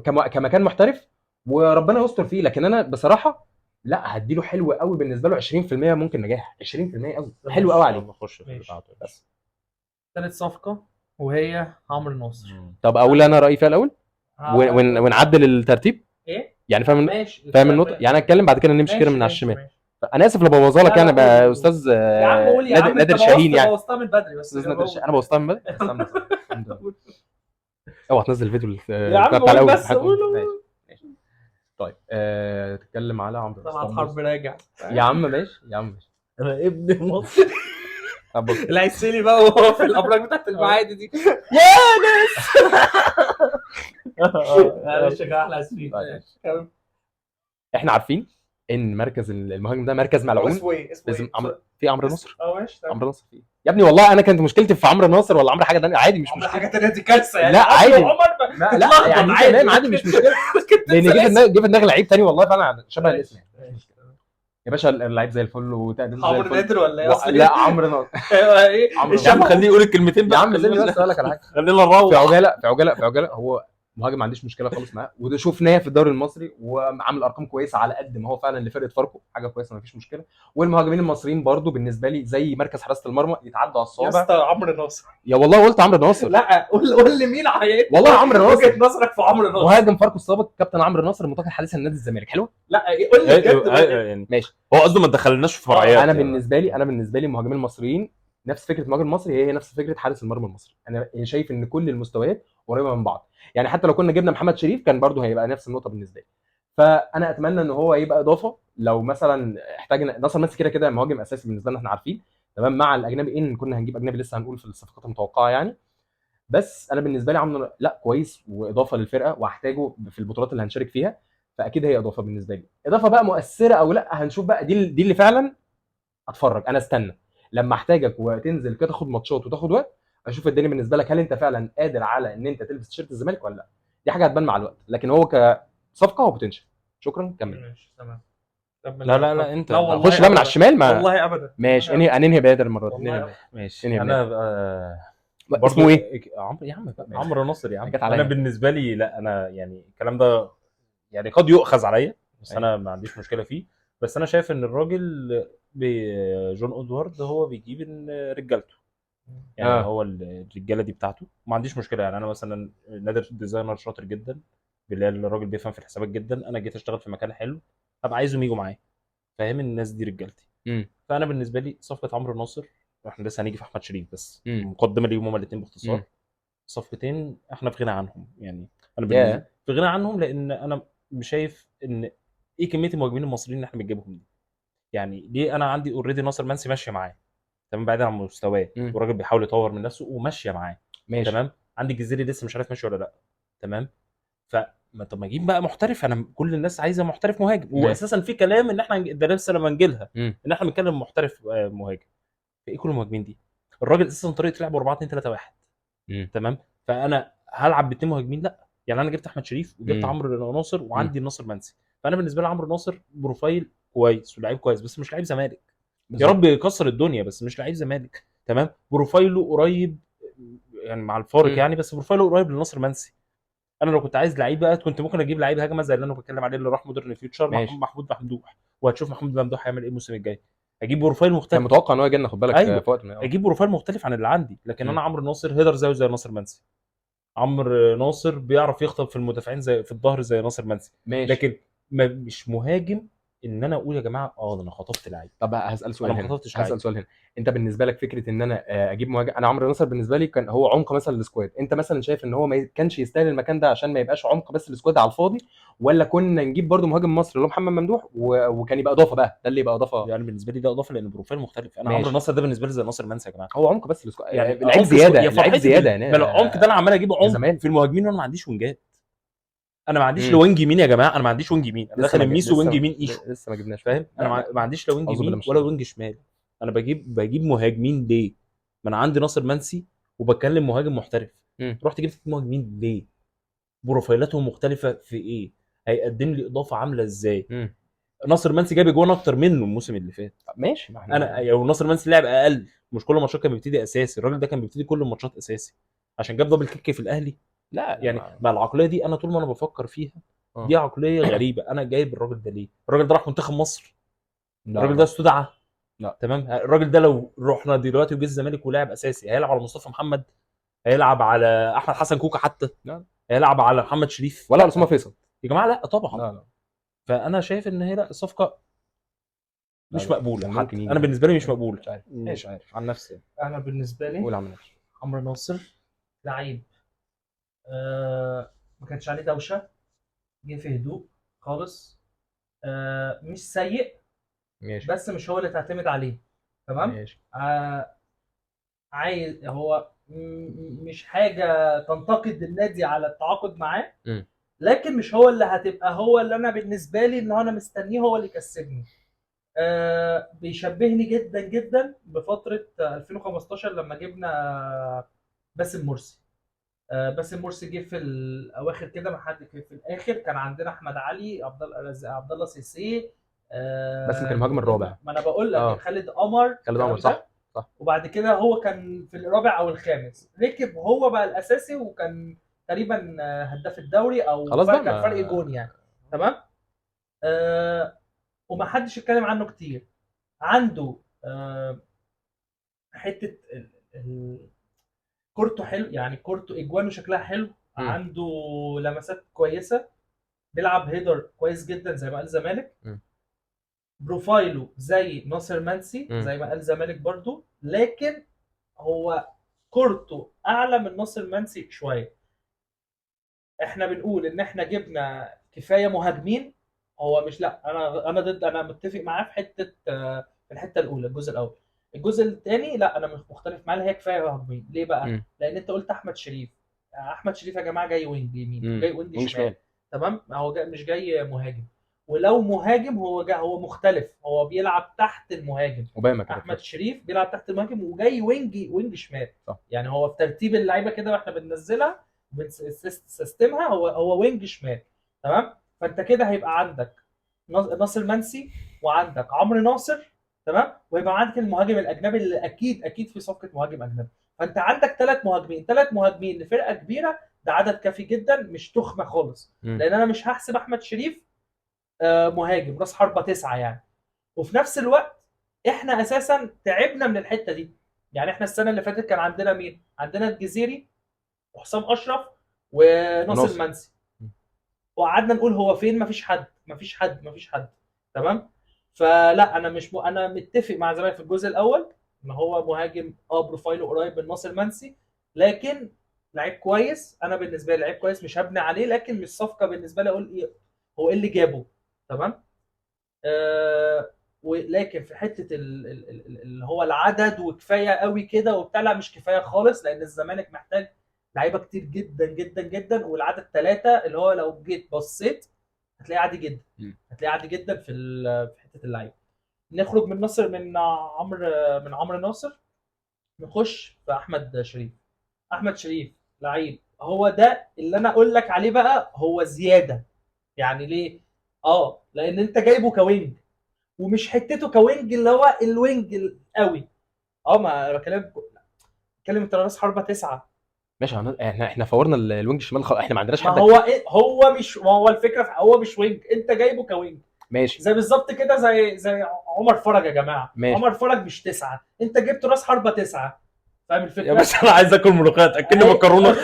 كمكان محترف وربنا يستر فيه. لكن انا بصراحة لا هديله حلو قوي بالنسبة له 20% ممكن نجاح، 20% قوي حلو قوي عليه.
نخش في اللي
ماشي.
بعده
بس
ثالث صفقة وهي عمرو ناصر.
طب اقول انا رايي فيها الاول ونعدل الترتيب
ايه
يعني، فاهم
ماشي
فاهم النقطة يعني؟ انا اتكلم بعد كده نمشي كده من على
ماشي،
الشمال.
ماشي.
انا اسف لو بوظها لك
لا،
يعني
لا،
بقى
قول.
استاذ
يا عم قول يا عم،
نادر
انت
شاهين يعني.
بوظتها من بدري بس
استاذ نادر شاهين، انا بوظتها من بدري. استنى، استنى. اوعى تنزل الفيديو
يا عم
بتاع
قول
الاول.
بس، قول.
ماشي ماشي. طيب تتكلم على عمرو
طلعت
ناصر.
حرب راجع
يا عم ماشي يا عم ماشي.
انا ابن مصر.
طب بص
العسيلي بقى وهو في الابراج بتاعت المعادي دي. يا ناس معلش يا جماعة احنا اسفين.
طيب. احنا عارفين ان مركز المهاجم ده مركز ملعون.
اسمه ايه؟ اسمه
لازم
ايه؟
عمرو، في عمرو ناصر.
ماشي تمام.
عمرو ناصر في إيه؟ يا ابني والله انا كانت مشكلتي في عمرو ناصر ولا عمرو حاجة ثانية، عادي مش
عمرو
مشكلة.
حاجة ثانية دي كارثة يعني.
لا، عادي.
عمر
لا لا يعني
عادي.
تمام عادي مش مشكلة، لان جه في دماغي لعيب تاني والله فعلا شبه الاسم يعني. يا باشا اللعيب زي الفل وتقديم زي
عمرو
الفل.
نادر ولا ايه؟ اصل
لا عمرو ناصر.
ايه
عمرو
يا عم
ناصر.
خليه يقول الكلمتين
يا
بقى.
عم سيبني بس اقول لك على حاجة.
خلينا نروح
في عجالة في عجالة في عجالة. هو مهاجم ما عنديش مشكلة خالص معاه، وده شفناه في الدوري المصري وعامل ارقام كويسة على قد ما هو فعلا لفرقة فاركو حاجة كويسة ما فيش مشكلة. والمهاجمين المصريين برضو بالنسبة لي زي مركز حراسة المرمى يتعدوا على
يا
الصوابع.
اسطى عمرو ناصر.
يا والله قلت عمرو ناصر.
لا قول لي مين عيان
والله عمرو ناصر.
وجهه نظرك في عمرو ناصر.
مهاجم فاركو السابق كابتن عمرو ناصر المنتقل حديثا لنادي الزمالك. حلو
لا قول لي بجد.
يعني
ماشي.
هو قصده ما تدخلناش في فرعيات.
انا
يعني.
بالنسبة لي المهاجمين المصريين نفس فكرة المهاجم المصري، هي نفس فكرة حارس المرمى المصري. انا شايف ان كل المستويات قريبه من بعض، يعني حتى لو كنا جبنا محمد شريف كان برضه هيبقى نفس النقطة بالنسبة لي. فانا اتمنى ان هو يبقى اضافه لو مثلا احتاجنا ناصر منسي كده كده مهاجم اساسي بالنسبة لنا احنا عارفين تمام، مع الاجنبي ان كنا هنجيب اجنبي لسه هنقول في الصفقات المتوقعة يعني. بس انا بالنسبة لي عمرو لا كويس واضافه للفرقة وهحتاجه في البطولات اللي هنشارك فيها، فاكيد هي اضافه بالنسبة لي. اضافه بقى مؤثرة او لا هنشوف بقى، دي اللي فعلا اتفرج انا استنى لما احتاجك وتنزل كده تاخد ماتشات وتاخد وقت، اشوف الدنيا بالنسبة لك هل انت فعلا قادر على ان انت تلبس تيشيرت الزمالك ولا لا. دي حاجة هتبان مع الوقت، لكن هو كصفقه هو potential. شكرا كمل.
ماشي تمام.
لا لا لا انت
لا والله
خش بقى من على الشمال ما
والله ابدا.
ماشي. هننهي بادر المرة دي.
والله
ننهي
أبداً.
ماشي.
ننهي
انا
بادر. اسمه ايه؟
عمرو يا عم عمرو ناصر يا عم.
جت عليا.
انا بالنسبة لي لا انا يعني الكلام ده يعني قد يؤخذ عليا بس انا ما عنديش مشكلة فيه. بس انا شايف ان الراجل جون ادوارد هو بيجيب رجالته يعني. هو الرجالة دي بتاعته ما عنديش مشكلة يعني. انا مثلا نادر designer شاطر جدا، بلال الراجل بيفهم في الحسابات جدا. انا جيت اشتغل في مكان حلو هبقى عايزهم يجوا معايا، فاهم؟ الناس دي رجالتي. فانا بالنسبة لي صفقة عمرو ناصر، احنا لسه هنيجي في احمد شريف بس مقدمه ليهم هما الاثنين باختصار. صفقتين احنا في غنى عنهم يعني. انا بالنسبة في غنى عنهم لان انا مش شايف ان ايه كمية المهاجمين المصريين اللي احنا بنجيبهم دي يعني. ليه انا عندي already ناصر منسي ماشية معاه تمام، بعيدا عن مستواه والراجل بيحاول يطور من نفسه وماشية معاه ماشي تمام. عندي الجزيري لسه مش عارف ماشي ولا لا تمام. فما طب ما اجيب بقى محترف، انا كل الناس عايزه محترف مهاجم، واساسا في كلام ان احنا ده لسه لما نجيلها ان احنا بنتكلم محترف مهاجم. ايه كل المهاجمين دي؟ الراجل اساسا طريقه لعبه 4 2 3 1 تمام. فانا هلعب باثنين مهاجمين؟ لا يعني انا جبت احمد شريف وجبت عمرو ناصر وعندي ناصر منسي، فانا بالنسبة لي عمرو ناصر profile كويس ولاعيب كويس، بس مش لعيب زمالك. يا رب يكسر الدنيا، بس مش لعيب زمالك. تمام، profile ه قريب يعني مع الفارق يعني، بس profile ه قريب لناصر منسي. انا لو كنت عايز لعيب بقى كنت ممكن اجيب لعيب هجمة زي اللي انا بتكلم عليه اللي راح مودرن فيوتشر، محمود ممدوح، وهتشوف محمود ممدوح هيعمل ايه الموسم الجاي. اجيب profile مختلف،
كان متوقع ان هو يجي لنا، خد بالك.
أيوة.
في وقت ما
اجيب profile مختلف عن اللي عندي. لكن انا عمرو ناصر header زيه زي ناصر منسي، عمرو ناصر بيعرف يخطف في المدافعين زي في الظهر زي ناصر منسي.
ماشي.
لكن ما مش مهاجم ان انا اقول يا جماعة ده انا خطفت لعيب.
طب هسال سؤال
انا ما
هنا،
خطفتش لعيب.
هسال سؤال هنا، انت بالنسبة لك فكرة ان انا اجيب مهاجم، انا عمرو ناصر بالنسبة لي كان هو عمق مثلا ال squad، انت مثلا شايف ان هو ما كانش يستاهل المكان ده عشان ما يبقاش عمق بس ال squad على الفاضي، ولا كنا نجيب برده مهاجم مصري اللي هو محمد ممدوح وكان يبقى اضافه بقى، ده اللي يبقى اضافه؟
يعني بالنسبة لي ده اضافه لان profile مختلف. انا عمرو ناصر ده بالنسبة لي زي ناصر منسي يا جماعة،
هو عمق بس ال squad
يعني
لعيب زيادة، لعيب زيادة.
يعني العمق ده انا عمال اجيبه عمق في المهاجمين وانا ما عنديش wing ات. انا ما عنديش لا wing يمين يا جماعة، انا ما عنديش wing يمين، انا داخل الميسو wing يمين ايشو
لسه ما جبناش،
فاهم؟ انا ما عنديش لا wing يمين ولا wing شمال. انا بجيب مهاجمين ليه؟ ما انا عندي ناصر منسي وبتكلم مهاجم محترف. رحت جبت مهاجمين ليه؟ profile اتهم مختلفة في ايه؟ هيقدم لي اضافه عامله ازاي؟ ناصر منسي جاب جوان اكتر منه الموسم اللي فات.
ماشي، ما
انا يعني ناصر منسي لعب اقل، مش كل ماتشات كان بيبتدي اساسي، الراجل ده كان بيبتدي كل الماتشات اساسي عشان جاب double kick في الاهلي.
لا
يعني مع العقلية دي انا طول ما انا بفكر فيها دي عقلية غريبة. انا جايب الراجل ده ليه؟ الراجل ده راح منتخب مصر، الراجل ده استدعى،
لا
تمام. الراجل ده لو رحنا دلوقتي وجه الزمالك ولعب اساسي هيلعب على مصطفى محمد، هيلعب على احمد حسن كوكا حتى،
لا.
هيلعب على محمد شريف
ولا على اسامة فيصل
يا جماعة؟ لا طبعا.
لا لا.
فانا شايف ان هي لا الصفقة مش
لا.
مقبولة حتى. انا بالنسبة لي مش مقبولة،
مش عارف، مش عارف
عن نفسي.
انا بالنسبة لي
قول عم نفسي.
عمرو ناصر لعيب ما كانش عليه دوشه، جه في هدوء خالص، مش سيء
ماشي،
بس مش هو اللي تعتمد عليه. تمام
ماشي.
عايز هو مش حاجة تنتقد النادي على التعاقد معاه، لكن مش هو اللي هتبقى هو اللي انا بالنسبة لي ان انا مستنيه هو اللي يكسبني. بيشبهني جدا جدا بفترة 2015 لما جبنا باسم مرسي. باسم مرسي جه في الاواخر كده، ما حد في الاخر كان عندنا احمد علي، عبد الله سيسي،
بس كان المهاجم الرابع.
ما انا بقول لك خالد قمر،
خالد قمر صح صح.
وبعد كده هو كان في الرابع او الخامس، ركب هو بقى الاساسي وكان تقريبا هداف الدوري او
خلاص بقى
كان فرق جون يعني. تمام. وما حدش اتكلم عنه كتير. عنده حتة كورته حلو يعني، كورته اجوانه شكلها حلو، عنده لمسات كويسة، بيلعب header كويس جدا زي ما قال زمالك. profile ه زي ناصر منسي زي ما قال زمالك برضو، لكن هو كورته اعلى من ناصر منسي شوية. احنا بنقول ان احنا جبنا كفاية مهاجمين، هو مش، لا انا ضد، انا متفق معاه في حتة، في الحتة الاولى الجزء الاول. الجزء الثاني لا انا مختلف معاه، هي كفاية مهاجمين. ليه بقى؟ لان انت قلت احمد شريف، احمد شريف يا جماعة جاي wing يمين، جاي wing شمال، تمام؟ هو جاي مش جاي مهاجم، ولو مهاجم هو جاي، هو مختلف، هو بيلعب تحت المهاجم. احمد شريف بيلعب تحت المهاجم وجاي wing شمال،
صح.
يعني هو في ترتيب اللعيبة كده واحنا بننزلها بنسيستمها هو wing شمال، تمام؟ فانت كده هيبقى عندك ناصر منسي وعندك عمرو ناصر، تمام؟ ويبقى عندك المهاجم الاجنبي اللي اكيد اكيد في صفقة مهاجم اجنبي. فانت عندك ثلاث مهاجمين، ثلاث مهاجمين لفرقة كبيرة، ده عدد كافي جدا، مش تخمة خالص. لان انا مش هحسب احمد شريف مهاجم راس حربه 9 يعني. وفي نفس الوقت احنا اساسا تعبنا من الحتة دي، يعني احنا السنة اللي فاتت كان عندنا مين؟ عندنا الجزيري وحسام اشرف وناصر منسي، وقعدنا نقول هو فين؟ مفيش حد، مفيش حد، مفيش حد، تمام؟ فلا انا مش انا متفق مع زمايلي في الجزء الاول ان هو مهاجم profile ه قريب من ناصر منسي، لكن لعيب كويس. انا بالنسبة لي لعيب كويس، مش هبني عليه، لكن مش صفقة بالنسبة لي اقول ايه هو ايه اللي جابه، تمام؟ ولكن في حتة اللي هو العدد وكفاية قوي كده وبتاع، لا مش كفاية خالص، لان الزمالك محتاج لعيبة كتير جدا جدا جدا، والعدد 3 اللي هو لو جيت بصيت هتلاقيه عادي جدا، هتلاقيه عادي جدا في حتة اللعيبة. نخرج من ناصر، من عمرو ناصر، نخش في احمد شريف. احمد شريف لعيب هو ده اللي انا اقول لك عليه بقى، هو زيادة. يعني ليه؟ لان انت جايبه ك wing ومش حتته ك wing اللي هو ال wing القوي. ما بكلمك، بتكلم انت راس حربه 9.
ماشي، احنا فورنا ال wing الشمال خلاص، احنا ما عندناش
ما
حد.
هو إيه؟ هو مش، ما هو الفكرة هو مش wing، انت جايبه ك wing.
ماشي،
زي بالظبط كده، زي عمر فرج يا جماعة.
ماشي.
عمر فرج مش 9، انت جبت راس حربه 9. فاهم الفكرة؟
يا باشا انا عايز اكل ملوخية، تاكلني مكرونه.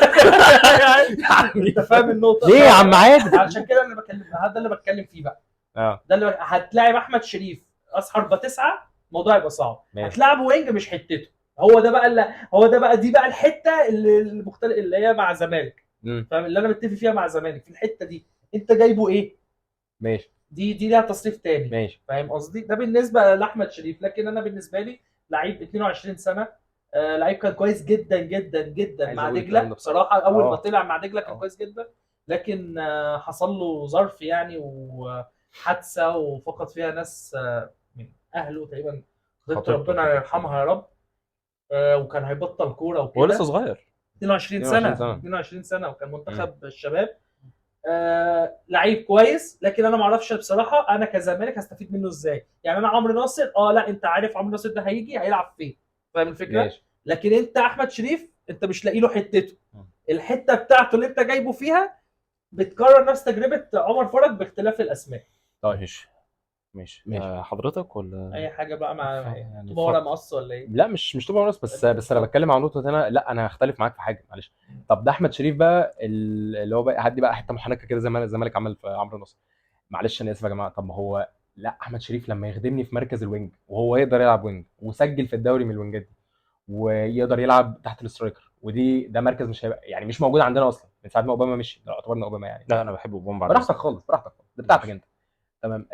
انت فاهم النقطة
ليه يا عم عادل؟
عشان كده انا بكلم، هذا اللي بتكلم فيه بقى. ده اللي هتلاعب احمد شريف راس حربه 9، الموضوع يبقى صعب. هتلاعبه wing مش حتته. هو ده بقى اللي، هو ده بقى، دي بقى الحتة اللي المختلف اللي هي مع الزمالك. فاهم اللي انا متفق فيها مع الزمالك في الحتة دي. انت جايبه ايه؟
ماشي،
دي ليها تصريف تاني.
ماشي،
فاهم قصدي؟ ده بالنسبة لاحمد شريف. لكن انا بالنسبة لي لعيب 22 سنة، لعيب كان كويس جدا جدا جدا مع دجله بصراحة. اول ما طلع مع دجله كان كويس جدا، لكن حصل له ظرف يعني وحادثه وفقد فيها ناس من اهله تقريبا، ربنا يرحمها يا رب. وكان هيبطل كورة وكده،
هو لسه صغير
22 سنة 22 سنة، وكان منتخب الشباب. لعيب كويس، لكن انا ما اعرفش بصراحة انا كزمالك هستفيد منه ازاي. يعني انا عمرو ناصر، لا انت عارف عمرو ناصر ده هيجي هيلعب فين، فاهم الفكرة؟
ماشي.
لكن انت احمد شريف انت مش لاقي له حتته، الحتة بتاعته اللي انت جايبه فيها بتكرر نفس تجربه عمر فرج باختلاف الاسماء.
طيب ماشي ماشي. حضرتك ولا
اي حاجة بقى مع يعني طوبة ورا مقص ولا ايه؟
لا مش طوبة ورا مقص، بس انا بتكلم عن نقطة هنا. لا انا هختلف معاك في حاجة، معلش. طب ده احمد شريف بقى اللي هو بقى هدي بقى حتة محنكة كده زي ما الزمالك عمل في عمرو نصر. معلش انا اسف يا جماعة. طب ما هو لا، احمد شريف لما يخدمني في مركز ال wing وهو يقدر يلعب wing وسجل في الدوري من ال wing ات دي ويقدر يلعب تحت ال striker، ودي ده مركز مش هيبقى يعني مش موجود عندنا اصلا من ساعة ما اوباما مشي. لو اعتبرنا اوباما يعني،
لا انا بحب اوباما. بعد
براحتك خالص، براحتك خالص، ده بتاعتك انت. تمام.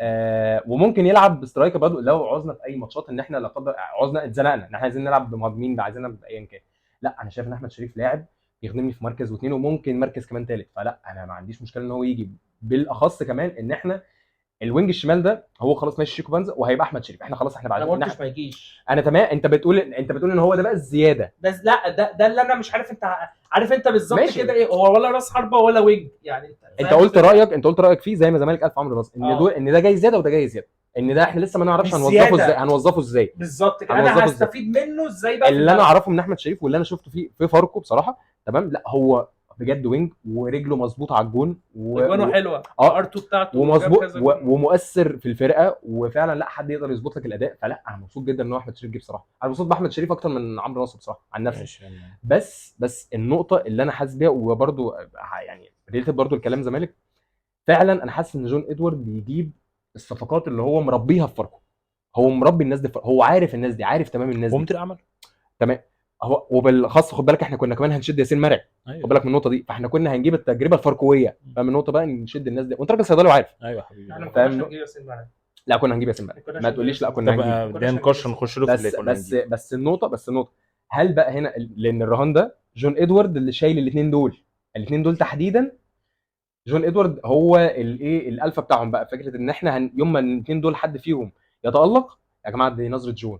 وممكن يلعب ب striker برضه لو عوزنا في اي ماتشات ان احنا لا قدر عوزنا اتزنقنا ان احنا عايزين نلعب بمهاجمين، عايزين نلعب بايا كان. لا انا شايف ان احمد شريف لاعب يخدمني في مركز واثنين وممكن مركز كمان ثالث، فلا انا ما عنديش مشكلة ان هو يجي، بالاخص كمان ان احنا ال wing الشمال ده هو خلاص ماشي شيكو بانزا وهيبقى احمد شريف. احنا خلاص احنا بعد
انا ما قلتش ما يجيش.
انا تمام. انت بتقول ان هو ده بقى الزيادة
بس لا ده اللي انا مش عارف. انت عارف انت بالظبط كده ايه هو، ولا راس حربه ولا wing يعني.
انت قلت رايك، انت قلت رايك فيه زي ما الزمالك قال في عمرو نصر ان دول ان ده جاي زيادة وده جاي زيادة، ان ده احنا لسه ما نعرفش هنوظفه ازاي، هنوظفه ازاي
بالظبط كده. انا هستفيد منه ازاي بقى
اللي انا اعرفه من احمد شريف واللي انا شفته فيه في فاركو بصراحة. تمام. لا هو بجد wing ورجله مظبوطة على الجون
وجونه حلوة، R2 بتاعته
ومظبوط ومؤثر في الفرقة، وفعلا لا حد يقدر يظبط لك الاداء. فلا انا مبسوط جدا ان هو احمد شريف جه بصراحة. انا مبسوط باحمد شريف اكتر من عمرو ناصر بصراحة عن نفسي. بس النقطة اللي انا حاسس بيها، وبرده يعني related برده الكلام زمالك، فعلا انا حاسس ان جون ادوارد بيجيب الصفقات اللي هو مربيها في فاركو. هو مربي الناس دي، هو عارف الناس دي، عارف تمام الناس دي،
هو مدير اعمال
تمام. هو وبالاخص خد بالك احنا كنا كمان هنشد ياسين مرعي. أيوة. خد بالك من النقطة دي، فاحنا كنا هنجيب التجربة الفاركويه، فاهم النقطة بقى، نشد الناس دي. وانت راجل صيدلي وعارف.
ايوه يا حبيبي،
احنا ما كناش هنجيب ياسين مرعي.
لا كنا هنجيب ياسين مرعي، ما تقوليش لا كنا هنجيب.
ده نقاش نخش له
في بس بس النقطة، بس النقطة هل بقى هنا، لان الرهان ده جون ادوارد اللي شايل الاثنين دول، الاثنين دول تحديدا جون ادوارد هو الايه الالفا بتاعهم بقى. فكرة ان احنا يوم ما الاثنين دول حد فيهم يتالق يا جماعة، دي نظره جون.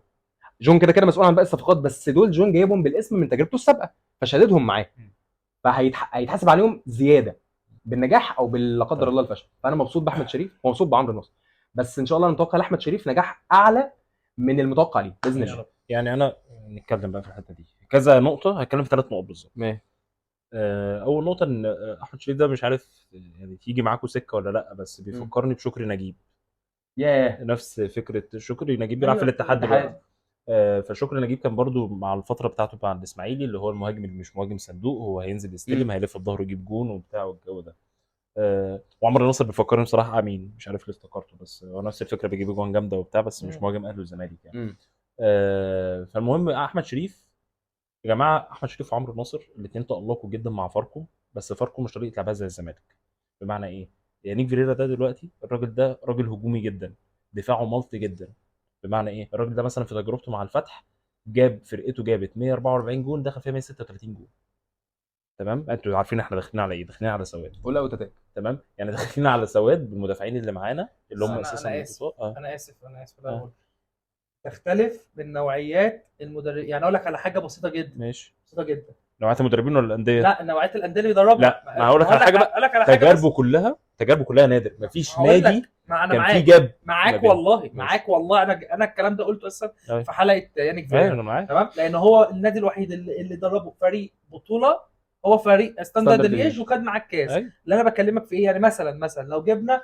جون كده كده مسؤول عن باقي الصفقات، بس دول جون جايبهم بالاسم من تجربته السابقة فشددهم معاه، فهيتحاسب عليهم زيادة بالنجاح او باللا قدر الله الفشل. فانا مبسوط باحمد شريف ومبسوط بعمرو نصر، بس ان شاء الله نتوقع لاحمد شريف نجاح اعلى من المتوقع ليه باذن الله.
يعني انا نتكلم بقى في الحتة دي كذا نقطة، هتكلم في 3 نقط بالظبط.
ماشي.
اول نقطة ان احمد شريف ده مش عارف يعني تيجي معاكم سكة ولا لا، بس بيفكرني بشكري نجيب.
ياه،
نفس فكرة شكري نجيب بيلعب في الاتحاد دلوقتي. فشكري نجيب كان برضو مع الفترة بتاعته مع الاسماعيلي، اللي هو المهاجم اللي مش مهاجم صندوق، هو هينزل يستلم هيلف بظهره يجيب جون وبتاع والجو ده. وعمرو ناصر بيفكرني بصراحة امين، مش عارف ليه افتكرته، بس هو نفس الفكرة، بيجيب جون جامدة وبتاع، بس مش مهاجم اهلي والزمالك يعني. فالمهم احمد شريف يا جماعة، احمد شريف وعمرو ناصر الاثنين تالقوا جدا مع فاركو، بس فاركو مش طريقه لعبها زي الزمالك. بمعنى ايه؟ يانيك فيريرا ده دلوقتي الراجل ده راجل هجومي جدا، دفاعه ملط جدا. بمعنى ايه؟ الراجل ده مثلا في تجربته مع الفتح جاب فرقته جابت 144 جون، دخل فيها 136 جون. تمام؟ انتوا عارفين احنا داخلين على ايه؟ داخلين على سواد.
قول او تتاك.
تمام؟ يعني داخلين على سواد بالمدافعين اللي معانا اللي هم اساسا
انا اسف انا تختلف من نوعيات المدرب. يعني اقول لك على حاجة بسيطة جدا.
ماشي.
بسيطة جدا.
نوعية المدربين ولا الاندية؟
لا نوعية الاندية اللي بيدربها.
لا، ما هقول لك على حاجة بقى. تجاربه كلها نادر، مفيش نادي
ما انا
كان
معاك
في gap
معاك والله، معاك والله. انا الكلام ده قلته اصلا في حلقة يانيك فيريرا.
انا معاك
تمام، لان هو النادي الوحيد اللي دربه فريق بطوله هو فريق ستاندرد ليج وخد معاه الكاس. اللي انا بكلمك في ايه يعني، مثلا لو جبنا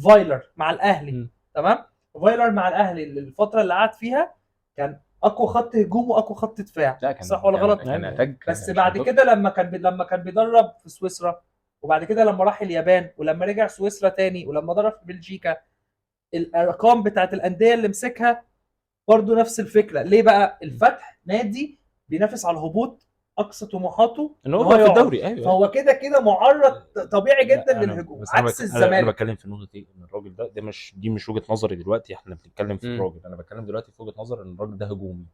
فايلر مع الاهلي، تمام، فايلر مع الاهلي الفترة اللي قعد فيها كان اقوى خط هجوم واقوى خط دفاع، صح ولا غلط؟
كان
بس بعد كده لما كان بيدرب في سويسرا، وبعد كده لما راح اليابان، ولما رجع سويسرا تاني، ولما درب في بلجيكا، الارقام بتاعت الاندية اللي مسكها برضو نفس الفكرة. ليه بقى الفتح نادي بينافس على الهبوط، اقصى طموحاته
ان هو في الدوري، ايوه،
فهو كده كده معرض طبيعي جدا للهجوم عكس الزمالك.
انا بتكلم في نقطة ايه، ان الراجل ده مش دي مش وجهه نظري دلوقتي، احنا بنتكلم في الراجل. انا بتكلم دلوقتي في وجهه نظر ان الراجل ده هجومي.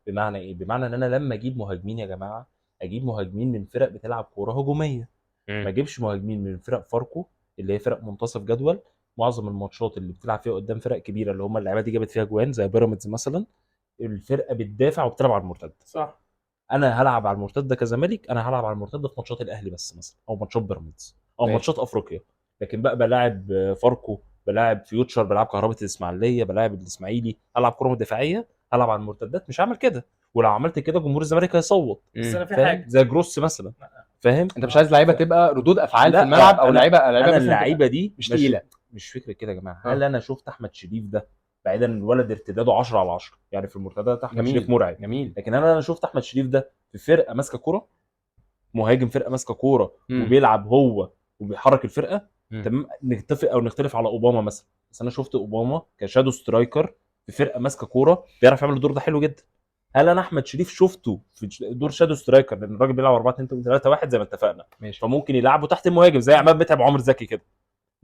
بمعنى ايه؟ بمعنى ان انا لما اجيب مهاجمين يا جماعة، اجيب مهاجمين من فرق بتلعب كورة هجومية، ما اجيبش مهاجمين من فرق فاركو اللي هي فرق منتصف جدول. معظم الماتشات اللي بتلعب فيها قدام فرق كبيرة اللي هم اللعيبة دي جابت فيها جوان زي بيراميدز مثلا، الفرقة بتدافع وبتلعب على المرتد.
صح.
انا هلعب على المرتدة كزمالك، انا هلعب على المرتدة في ماتشات الاهلي بس مثلا، او ماتشات بيراميدز، او ماتشات افريقيا. لكن بقى بلاعب فاركو، بلاعب فيوتشر، بلاعب كهرباء الاسماعيلية، بلاعب الاسماعيلي، هلعب كره دفاعية، هلعب على المرتدات، مش هعمل كده. ولو عملت كده جمهور الزمالك هيصوت.
بس انا في حاجة
زي جروس مثلا، فاهم؟
انت مش عايز لعيبة تبقى ردود افعال في الملعب، او لعيبة
انا اللعيبة دي
مش تقيلة.
مش فكرة كده يا جماعة. هل انا شفت احمد شريف ده بعيدا ان الولد ارتداده 10/10 يعني في المرتدات احمد شريف مرعب،
جميل.
لكن انا شفت احمد شريف ده في فرقه ماسكه كورة، مهاجم فرقه ماسكه كورة وبيلعب هو وبيحرك الفرقة، تمام. نتفق او نختلف على اوباما مثلا، بس انا شفت اوباما ك shadow striker في فرقه ماسكه كورة بيعرف يعمل الدور ده حلو جدا. هل انا احمد شريف شفته في دور shadow striker؟ لان الراجل بيلعب 4 2 3 1 زي ما اتفقنا، فممكن يلعبه تحت المهاجم زي عماد متعب وعمر زكي كده،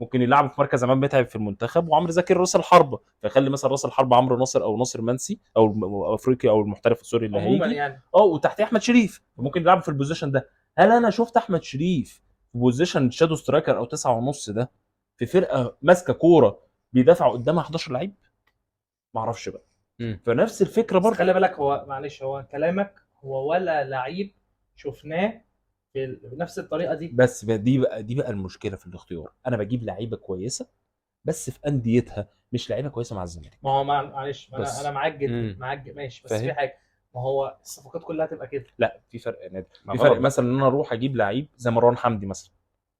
ممكن يلعبوا في مركز عماد متعب في المنتخب وعمرو زكي راس الحربة، فيخلي مثلا راس الحربة عمرو ناصر او ناصر منسي او افريقي او المحترف السوري اللي هيجي
يعني.
وتحت احمد شريف، فممكن يلعبوا في ال position ده. هل انا شفت احمد شريف في position shadow striker او 9.5 ده في فرقه ماسكه كورة بيدافع قدامها 11 لعيب؟ ما اعرفش بقى. فنفس الفكرة برضه.
خلي بالك، هو معلش، هو كلامك هو ولا لعيب شفناه بنفس الطريقة دي،
بس دي بقى المشكلة في الاختيار. انا بجيب لعيبة كويسة بس في انديتها، مش لعيبة كويسة مع الزمالك.
ما هو معلش انا معاك جدا، معاك ماشي، بس في حاجة، ما هو الصفقات كلها تبقى كده.
لا في فرق يا نادر، في فرق. مثلا ان انا اروح اجيب لعيب زي مروان حمدي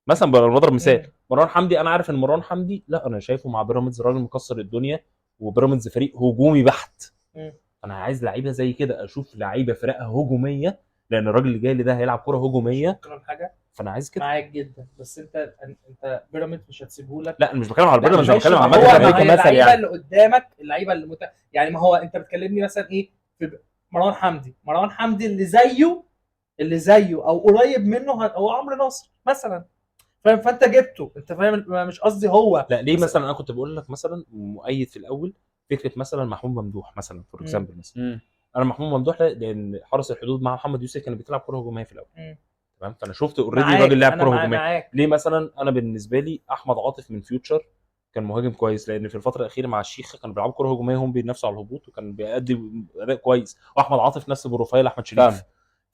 مثلا بضرب مثال. مروان حمدي، انا عارف ان مروان حمدي، لا انا شايفه مع بيراميدز راجل مكسر الدنيا، وبيراميدز فريق هجومي بحت. انا عايز لعيبة زي كده، اشوف لعيبة فرقها هجومية، لان الراجل اللي جاي لي ده هيلعب كره هجومية.
حاجة
فانا عايز كده.
معاك جدا، بس انت بيراميدز مش هتسيبه لك.
لا انا مش بتكلم على بيراميدز، انا بتكلم على امريكا
مثلا. يعني اللعيبة اللي قدامك، اللعيبة اللي يعني ما هو انت بتكلمني مثلا ايه في مروان حمدي، مروان حمدي اللي زيه او قريب منه هو عمرو ناصر مثلا، فاهم؟ فانت جبته، انت فاهم؟ مش قصدي هو
لا ليه مثلا انا كنت بقول لك مثلا مؤيد في الاول فكرة مثلا محمود ممدوح مثلا، for example مثلا. انا محمود ممدوح لان حرس الحدود مع محمد يوسف كان بيلعب كره هجومية في الاول، تمام. فانا شفت already الراجل لعب كره هجومية. ليه مثلا انا بالنسبة لي احمد عاطف من فيوتشر كان مهاجم كويس، لان في الفترة الاخيرة مع الشيخ كانوا بيلعبوا كره هجومية، هم بينافسوا على الهبوط وكان بيأدي اداء كويس. واحمد عاطف نفس profile احمد شريف،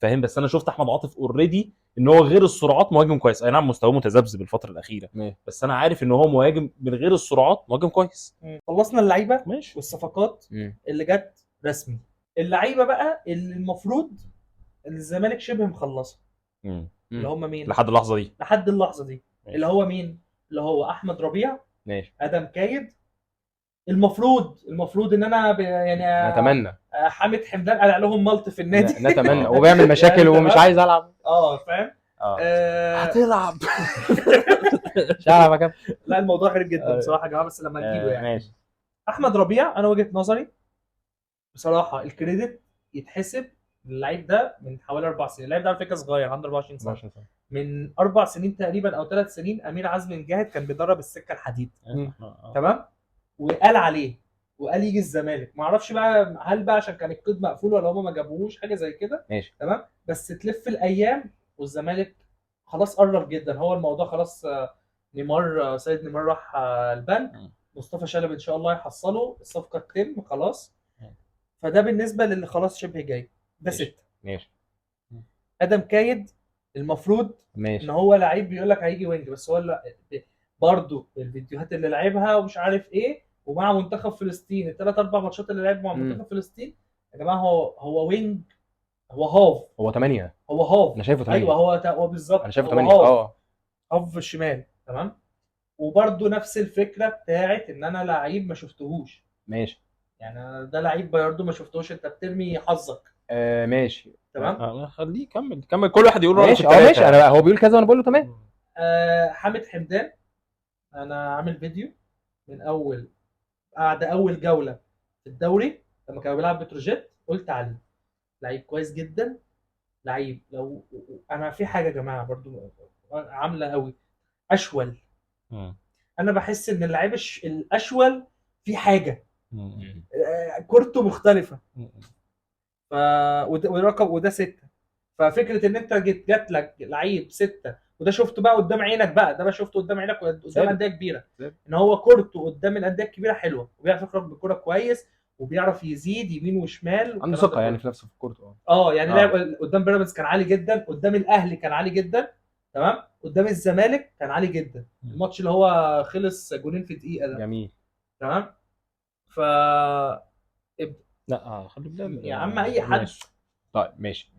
فاهم؟ بس انا شفت احمد عاطف already ان هو غير السرعات مهاجم كويس، اي نعم مستواه متذبذب الفترة الاخيرة، بس انا عارف ان هو مهاجم من غير السرعات مهاجم كويس.
خلصنا اللعيبة والصفقات اللي جت رسمي. اللعيبة بقى اللي المفروض الزمالك شبه مخلصة، اللي هم مين
لحد اللحظة دي؟
لحد اللحظة دي اللي هو مين؟ اللي هو احمد ربيع،
ماشي،
ادم كايد. المفروض ان انا يعني
نتمنى
حامد حمدان قلع لهم ملط في النادي،
نتمنى، وبيعمل مشاكل يعني ومش عايز العب،
فاهم؟
هتلعب
مش هلعب يا كابتن.
لا الموضوع غريب جدا بصراحة يا جماعة، بس لما نجيبه يعني
ماشي.
احمد ربيع، انا وجهه نظري بصراحة ال credit يتحسب للعيب ده من حوالي 4 سنين. اللعيب ده على فكرة صغير، عنده 24 سنة. من 4 سنين تقريبا او 3 سنين امير عزمي مجاهد كان بيدرب السكة الحديد، تمام، وقال عليه وقال يجي الزمالك. ما اعرفش بقى هل بقى عشان كان القيد مقفول ولا هما ما جابوهوش، حاجة زي كده،
ماشي،
تمام. بس تلف الايام والزمالك خلاص قرب جدا، هو الموضوع خلاص. نيمار، سيد نيمار راح البنك، مصطفى شلبي ان شاء الله يحصله، الصفقة تتم خلاص. فده بالنسبة للي خلاص شبه جاي ده 6.
ماشي.
ادم كايد المفروض
ماشي
ان هو لعيب بيقول لك هيجي wing، بس هو برضه الفيديوهات اللي لعبها ومش عارف ايه، ومع منتخب فلسطين الثلاث اربع ماتشات اللي لعب مع منتخب فلسطين يا جماعة، هو wing، هو half،
هو 8،
هو half،
انا شايفه 8.
ايوه هو بالظبط
انا شايفه 8.
half الشمال. تمام. وبرده نفس الفكرة بتاعت ان انا لعيب ما شفتهوش.
ماشي.
يعني ده لعيب برده ما شفتهوش، انت بترمي حظك.
ماشي
تمام.
خليه كمل كل واحد يقول رايه.
ماشي. ماشي. انا هو بيقول كذا وانا بقول له تمام.
حامد حمدان انا عامل فيديو من اول بعد اول جولة في الدوري لما كانوا بيلعب بتروجيت، قلت عليه لعيب كويس جدا، لعيب لو انا في حاجة يا جماعة برضو عامله قوي اشول. انا بحس ان اللعيب الاشول في حاجة، كورته مختلفة. ورقم وده 6. ففكره ان انت جات لك لعيب 6، وده شفته بقى قدام عينك بقى، ده بقى شفته قدام عينك قدام اندية كبيرة، ان هو كورته قدام الاندية الكبيرة حلوة، وبيعرف يخرج بالكورة كويس، وبيعرف يزيد يمين وشمال،
عنده ثقة يعني في نفسه في كورته.
يعني لعب قدام بيراميدز كان عالي جدا، قدام الاهلي كان عالي جدا، تمام، قدام الزمالك كان عالي جدا، الماتش اللي هو خلص جولين في دقيقة ده.
جميل.
تمام. ف
لا خلي بالك
يا عم اي حد.
طيب ماشي.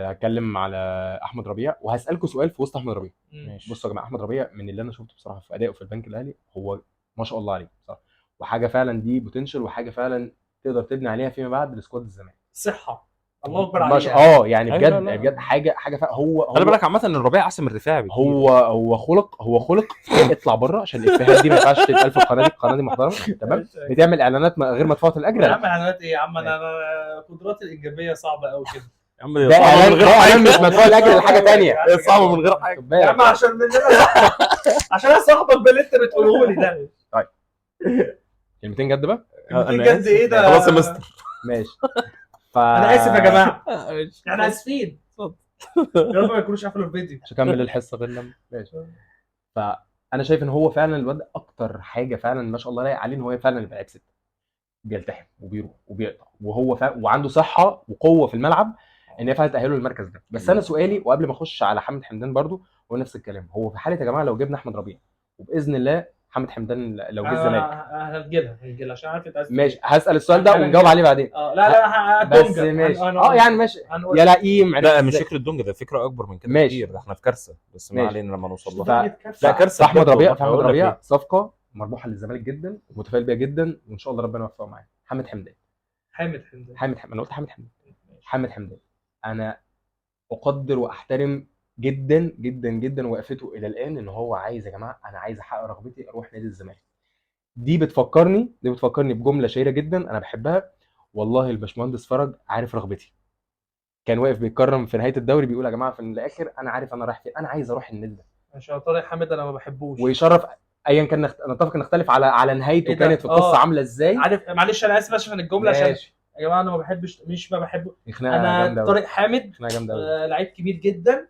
هتكلم على احمد ربيع وهسالكم سؤال في وسط احمد ربيع.
ماشي.
بصوا يا جماعة، احمد ربيع من اللي انا شفته بصراحة في ادائه في البنك الاهلي، هو ما شاء الله عليه بصراحة، وحاجه فعلا دي potential، وحاجه فعلا تقدر تبني عليها فيما بعد ل squad الزمالك.
صحة الله اكبر عليه.
يعني بجد لا. بجد حاجة هو
خلي بالك عامة ان الربيع احسن من الرفاعي بكتير.
هو خلق اطلع بره عشان الافيهات دي ما ينفعش تتقال في القناة دي، القناة دي محترمه. تمام. بتعمل اعلانات غير مدفوعة الاجر.
يا عم اعلانات ايه يا عم، انا قدراتي الانجابيه صعبة قوي كده
يا عم.
ده اعلان من غير حاجة، مش مدفوع الاجر لحاجة ثانية،
صعبة من غير حاجة
يا عم، عشان مننا عشان انا صاحبك باللي انت بتقوله لي ده.
طيب كلمتين جد بقى،
كلمتين جد ايه ده؟
خلاص يا مستر.
ماشي.
انا اسف يا جماعة، احنا اسفين، يا رب ما يكونوش قفلوا الفيديو.
مش هكمل الحصة غير لما ماشي. فانا شايف ان هو فعلا الواد اكتر حاجة فعلا ما شاء الله لايق عليه ان هو فعلا يبقى لعيب 6، بيلتحم وبيروح وبيقطع، وهو وعنده صحة وقوه في الملعب ان هي فعلا تاهله للمركز ده. بس انا سؤالي، وقبل ما اخش على حامد حمدان برضو هو نفس الكلام، هو في حاله يا جماعة لو جبنا احمد ربيع وباذن الله حامد حمدان لو جه الزمالك
هنجيلها عشان عارف انت عايز.
ماشي، هسال السؤال ده ونجاوب عليه بعدين.
لا لا
بس ماشي. يعني ماشي يا لئيم.
لا مش فكرة دونجا، ده فكرة اكبر من كده كتير، ده احنا في كارثة، بس ما علينا لما نوصل لها.
لا كارثة. احمد ربيع، احمد ربيع صفقة مربوحه للزمالك جدا ومتفائل بيها جدا، وان شاء الله ربنا يوفقه معاه. حامد حمدان، حامد حمدان، انا قلت حامد حمدان. حامد حمدان انا اقدر واحترم جدا جدا جدا وقفته الى الان، ان هو عايز يا جماعة انا عايز احقق رغبتي اروح نادي الزمالك. دي بتفكرني بجملة شهيرة جدا انا بحبها، والله الباشمهندس فرج عارف رغبتي. كان واقف بيتكرم في نهاية الدوري بيقول يا جماعة في الاخر انا عارف انا رايح فين، انا عايز اروح النادي ده.
عشان طارق حامد انا ما بحبوش،
ويشرف ايا كان نتفق نختلف على نهايته كانت في القصة عامله ازاي.
عارف، معلش انا اسف عشان الجملة، عشان يا جماعة انا ما بحبش، مش ما بحبه انا. طارق حامد لعيب كبير جدا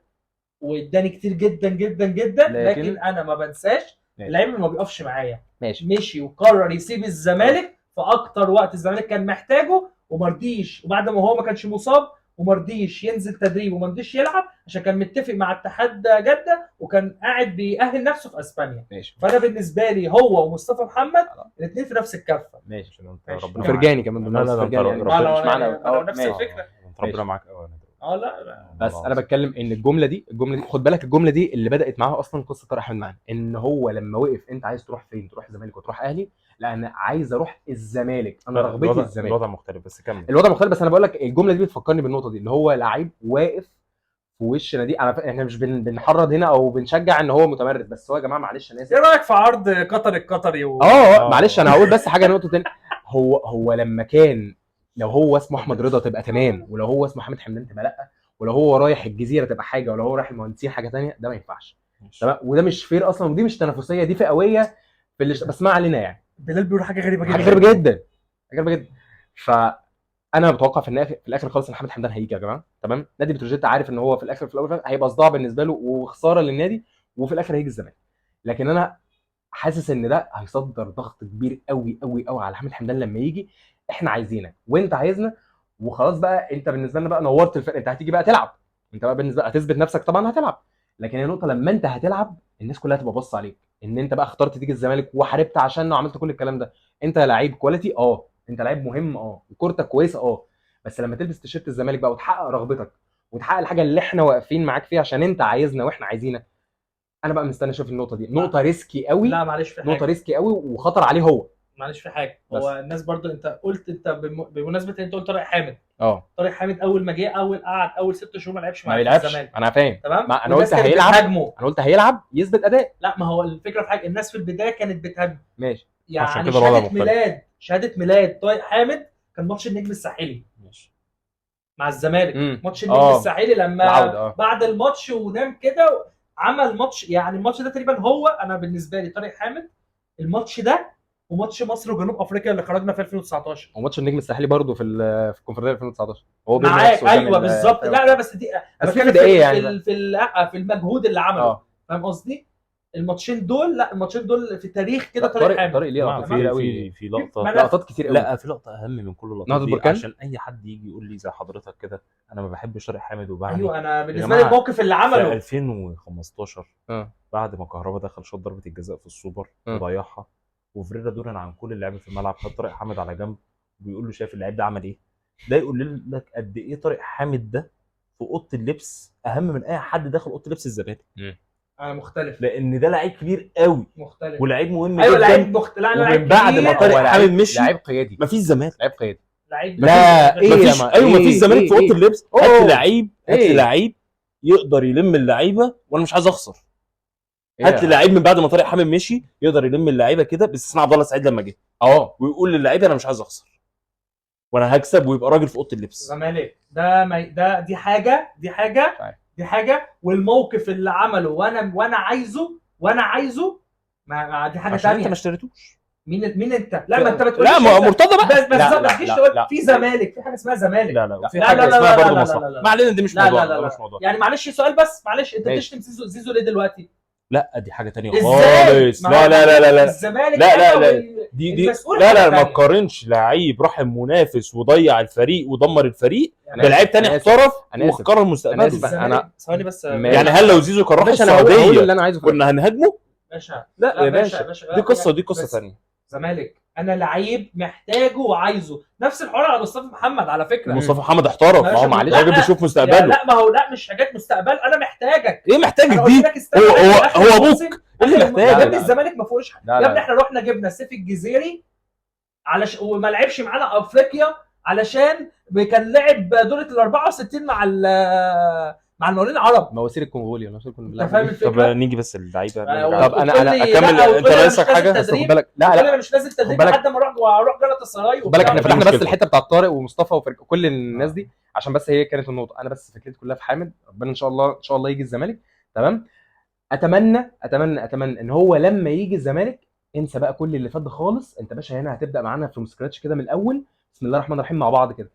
واداني كتير جدا جدا جدا، لكن انا ما بنساش اللعيب اللي ما بيقفش معايا. ماشي، وقرر يسيب الزمالك في اكتر وقت الزمالك كان محتاجه، ومرضيش، وبعد ما هو ما كانش مصاب ومرضيش ينزل تدريب ومرضيش يلعب عشان كان متفق مع اتحاد جده وكان قاعد بيأهل نفسه في اسبانيا.
ماشي.
فانا بالنسبة لي هو ومصطفى محمد الاثنين في نفس الكفة.
ماشي. وفرجاني كمان.
لا لا
فرجاني مش معانا
نفس الفكرة.
ربنا معاك قوي.
لا
بس انا بتكلم ان الجملة دي خد بالك، الجملة دي اللي بدات معاها اصلا قصة طارق احمد معانا، ان هو لما وقف انت عايز تروح فين، تروح الزمالك وتروح اهلي، لا انا عايز اروح الزمالك، انا رغبتي الزمالك.
الوضع مختلف، بس كمل.
الوضع مختلف، بس انا بقول لك الجملة دي بتفكرني بالنقطة دي، اللي هو لعيب واقف في وش نادي. احنا مش بنحرض هنا او بنشجع ان هو متمرد، بس هو يا جماعة معلش انا اسف.
ايه رايك في عرض قطر القطري
معلش انا هقول بس حاجة، نقطة تانية. هو لما كان، لو هو اسمه احمد رضا تبقى تمام، ولو هو اسمه حامد حمدان تبقى لا، ولو هو رايح الجزيرة تبقى حاجة، ولو هو رايح المهندسين حاجة ثانية، ده ما ينفعش. تمام. وده مش fair اصلا، ودي مش تنافسية، دي فئويه في اللي بس ما علينا. يعني
بلال بيقول حاجة غريبة جدا،
حاجة غريبة جدا، حاجة غريبة جدا. فانا بتوقع في الاخر خالص ان حامد حمدان هيجي يا جماعة. تمام. نادي بتروجيت عارف ان هو في الاخر في الاول هيبقى صداع بالنسبة له وخسارة للنادي، وفي الاخر هيجي الزمالك. لكن انا حاسس ان ده هيصدر ضغط كبير قوي قوي قوي على حامد حمدان لما يجي. احنا عايزينك وانت عايزنا، وخلاص بقى انت بالنسبة لنا بقى نورت الفرق، انت هتيجي بقى تلعب، انت بقى بالنسبة هتثبت نفسك طبعا هتلعب. لكن النقطة لما انت هتلعب الناس كلها هتبقى باصة عليك ان انت بقى اخترت تيجي الزمالك وحاربت عشانه وعملت كل الكلام ده. انت لعيب quality، انت لعيب مهم، وكورتك كويسة، بس لما تلبس تيشيرت الزمالك بقى وتحقق رغبتك وتحقق الحاجة اللي احنا واقفين معاك فيها عشان انت عايزنا واحنا عايزينك. انا بقى مستني اشوف النقطة دي، نقطة risky قوي.
لا معلش في حاجة،
نقطة risky قوي وخطر عليه هو.
معلش في حاجة، هو الناس برضو انت قلت، انت بمناسبة ان انت قلت طارق حامد، طارق حامد اول ما جه اول قعد اول 6 شهور ما لعبش مع الزمالك.
انا فاهم
تمام،
انا قلت هيلعب، انا قلت هيلعب يثبت اداء.
لا ما هو الفكرة في حاجة، الناس في البداية كانت بتهاجمه
ماشي،
يعني شهادة ميلاد طارق حامد كان ماتش النجم الساحلي
ماشي
مع الزمالك، ماتش النجم الساحلي لما بعد الماتش ونام كده عمل ماتش، يعني الماتش ده تقريبا هو انا بالنسبة لي طارق حامد الماتش ده وماتش مصر وجنوب افريقيا اللي خرجنا في 2019
وماتش النجم الساحلي برضه في الكونفدراليه 2019 هو
معاك. ايوه بالظبط. لا بس دي
بس في ايه يعني
في المجهود اللي عمله، فاهم قصدي؟ الماتشين دول، لا الماتشين دول في التاريخ كده طارق حامد،
طارق ليه لقطات كتير قوي،
في لقطة،
لقطات كتير قوي.
لا في لقطة اهم من كل اللقطات دي، عشان اي حد يجي يقول لي زي حضرتك كده انا ما بحبش طارق حامد وبعني.
ايوه انا بالنسبة لي الموقف اللي عمله
في 2015 بعد ما كهربا دخل شاط ضربه الجزاء في السوبر وضيعها، وفريرا دولا عن كل اللعيبة في الملعب، خد طارق حامد على جنب وبيقول له شايف اللعيب ده عمل ايه؟ ده يقول لك قد ايه طارق حامد ده في اوضة اللبس اهم من اي حد داخل اوضة لبس الزمالك.
انا مختلف،
لان ده لعيب كبير قوي
مختلف
ولاعيب مهم.
ايوه
جدا.
لعيب مختلف. لا
ومن بعد ما طارق حامد مشي
لعيب قيادي،
مفيش زمالك،
لعيب قيادي،
لعيب
لا ايه
مفيش. ايوه مفيش زمالك في اوضة اللبس. هات لعيب، هات لعيب يقدر يلم اللعيبة، وانا مش عايز اخسر. هات لي لعيب من بعد ما طارق حامد مشي يقدر يلم اللعيبة كده، باستثناء عبد الله سعيد لما جه ويقول للعيبة انا مش عايز اخسر وانا هكسب، ويبقى راجل في اوضة اللبس.
زمالك ده ما ده دي حاجة، دي حاجة، دي حاجة. والموقف اللي عمله وانا عايزه، وانا عايزه ما دي حاجة ثانية.
انت ما اشتريتوش.
مين انت؟ لا ما انت بتقولش
لا ما مرتضى بقى،
بس ما تجيش تقول في زمالك، في حاجة اسمها زمالك.
لا لا في حاجة اسمها برضه مصلحة. ما علينا، دي مش موضوع، ده مش موضوع
يعني. معلش سؤال بس، معلش انت بتشتم زيزو ليه دلوقتي؟
لا دي حاجة تانية خالص. لا لا لا لا لا
الزمالك
لا لا لا دي لا لا ما تقارنش لعيب راح المنافس وضيع الفريق ودمر الفريق بلعيب تاني احترف وقرر مستقبله.
انا
ثواني بس،
يعني هل لو زيزو كان راح السعودية كنا هنهاجمه؟
باشا
لا يا باشا، دي قصة، دي قصة ثانية.
زمالك انا لعيب محتاجه وعايزه. نفس الحوار على مصطفى محمد على فكرة.
مصطفى محمد احترف، ما هو معلش الراجل بيشوف مستقبله.
لا ما هو لا مش حاجات مستقبل، انا محتاجك.
ايه محتاجك دي؟ هو ابوك اللي محتاجك.
يا ابني الزمالك ما فيهوش. يا ابني احنا رحنا جبنا سيف الجزيري وما لعبش معانا افريقيا علشان كان لعب دورة ال 64 مع المقاولين العرب،
مواسير الكونغولي ولا مش كنا
بنلعب. فاهم الفكرة؟
طب نيجي بس اللعيبة.
طب انا
اكمل. انت ناقصك حاجة
بس خد بالك. لا لا
انا مش نازل تدريب لحد ما اروح جلطة سراي.
خد بالك احنا فتحنا بس الحتة بتاعت طارق ومصطفى وكل الناس دي عشان بس هي كانت النقطة. انا بس فكرتي كلها في حامد، ربنا ان شاء الله ان شاء الله يجي الزمالك. تمام، اتمنى اتمنى اتمنى ان هو لما يجي الزمالك انسى بقى كل اللي فات ده خالص. انت باشا هنا هتبدا معانا from scratch كده من الاول، بسم الله الرحمن الرحيم مع بعض كده.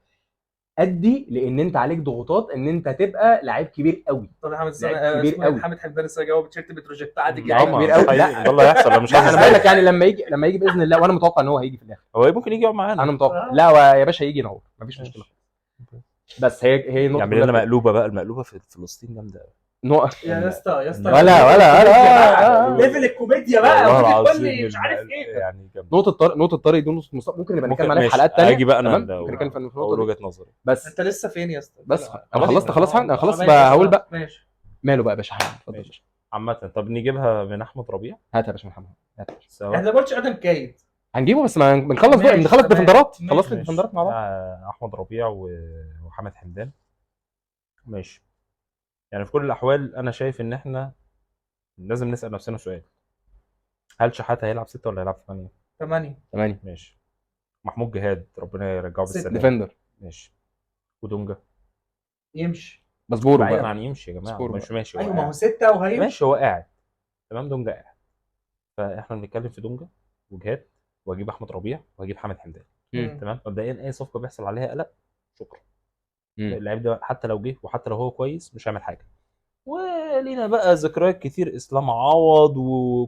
ادي لان انت عليك ضغوطات ان انت تبقى لعيب كبير قوي.
طب حامد كبير قوي، حامد حمدان لسه جاوب تيشيرت بتروجيت عادي
لعيب كبير قوي.
لا والله يحصل. انا مش
انا بقول لك يعني لما يجي باذن الله، وانا متوقع ان هو هيجي في الاخر.
هو ممكن يجي يقعد معانا،
انا متوقع. لا يا باشا يجي ينور، مفيش مشكلة. بس هي النقطة.
يعمل لنا مقلوبة بقى، المقلوبة في فلسطين جامدة قوي.
يا اسطى يا اسطى،
ولا ولا ولا
level الكوميديا بقى، وتقول لي مش عارف ايه
يعني.
نقطة طارق، نقطة طارق دي نقطة مصطفى ممكن نبقى نتكلم عليها في حلقات ثانية.
اجي بقى انا
ممكن نتكلم في النقطة
دي وجهه نظري.
بس
انت لسه فين يا اسطى؟
بس انا خلصت خلاص، انا خلاص بقى هقول بقى
ماشي.
ماله بقى يا باشا حامد؟ اتفضل يا باشا.
عامة طب نجيبها من احمد ربيع.
هات يا باشا محمد، هات يا باشا.
احنا ما قلتش ادم كايد
هنجيبه، بس ما بنخلص بقى، بنخلص defender ات. خلصنا ال defender ات مع بعض.
احمد ربيع وحمد حمدان ماشي. يعني في كل الاحوال انا شايف ان احنا لازم نسال نفسنا سؤال: هل شحاته هيلعب 6 ولا هيلعب 8؟
8
ماشي. محمود جهاد ربنا يرجعه بالسلامة،
defender
ماشي. ودونجا
يمشي
مصبور بقى،
يعني يمشي يا جماعة، مش ماشي.
ايوه ما هو 6 وهيمشي،
ماشي هو قاعد تمام. دونجا قاعد، فاحنا بنتكلم في دونجا وجهاد، واجيب احمد ربيع، واجيب حمد حمدان. تمام. مبدئيا اي صفقة بيحصل عليها قلق شكرا. اللعيب ده حتى لو جه وحتى لو هو كويس مش هيعمل حاجة. ولينا بقى ذكريات كتير، اسلام عوض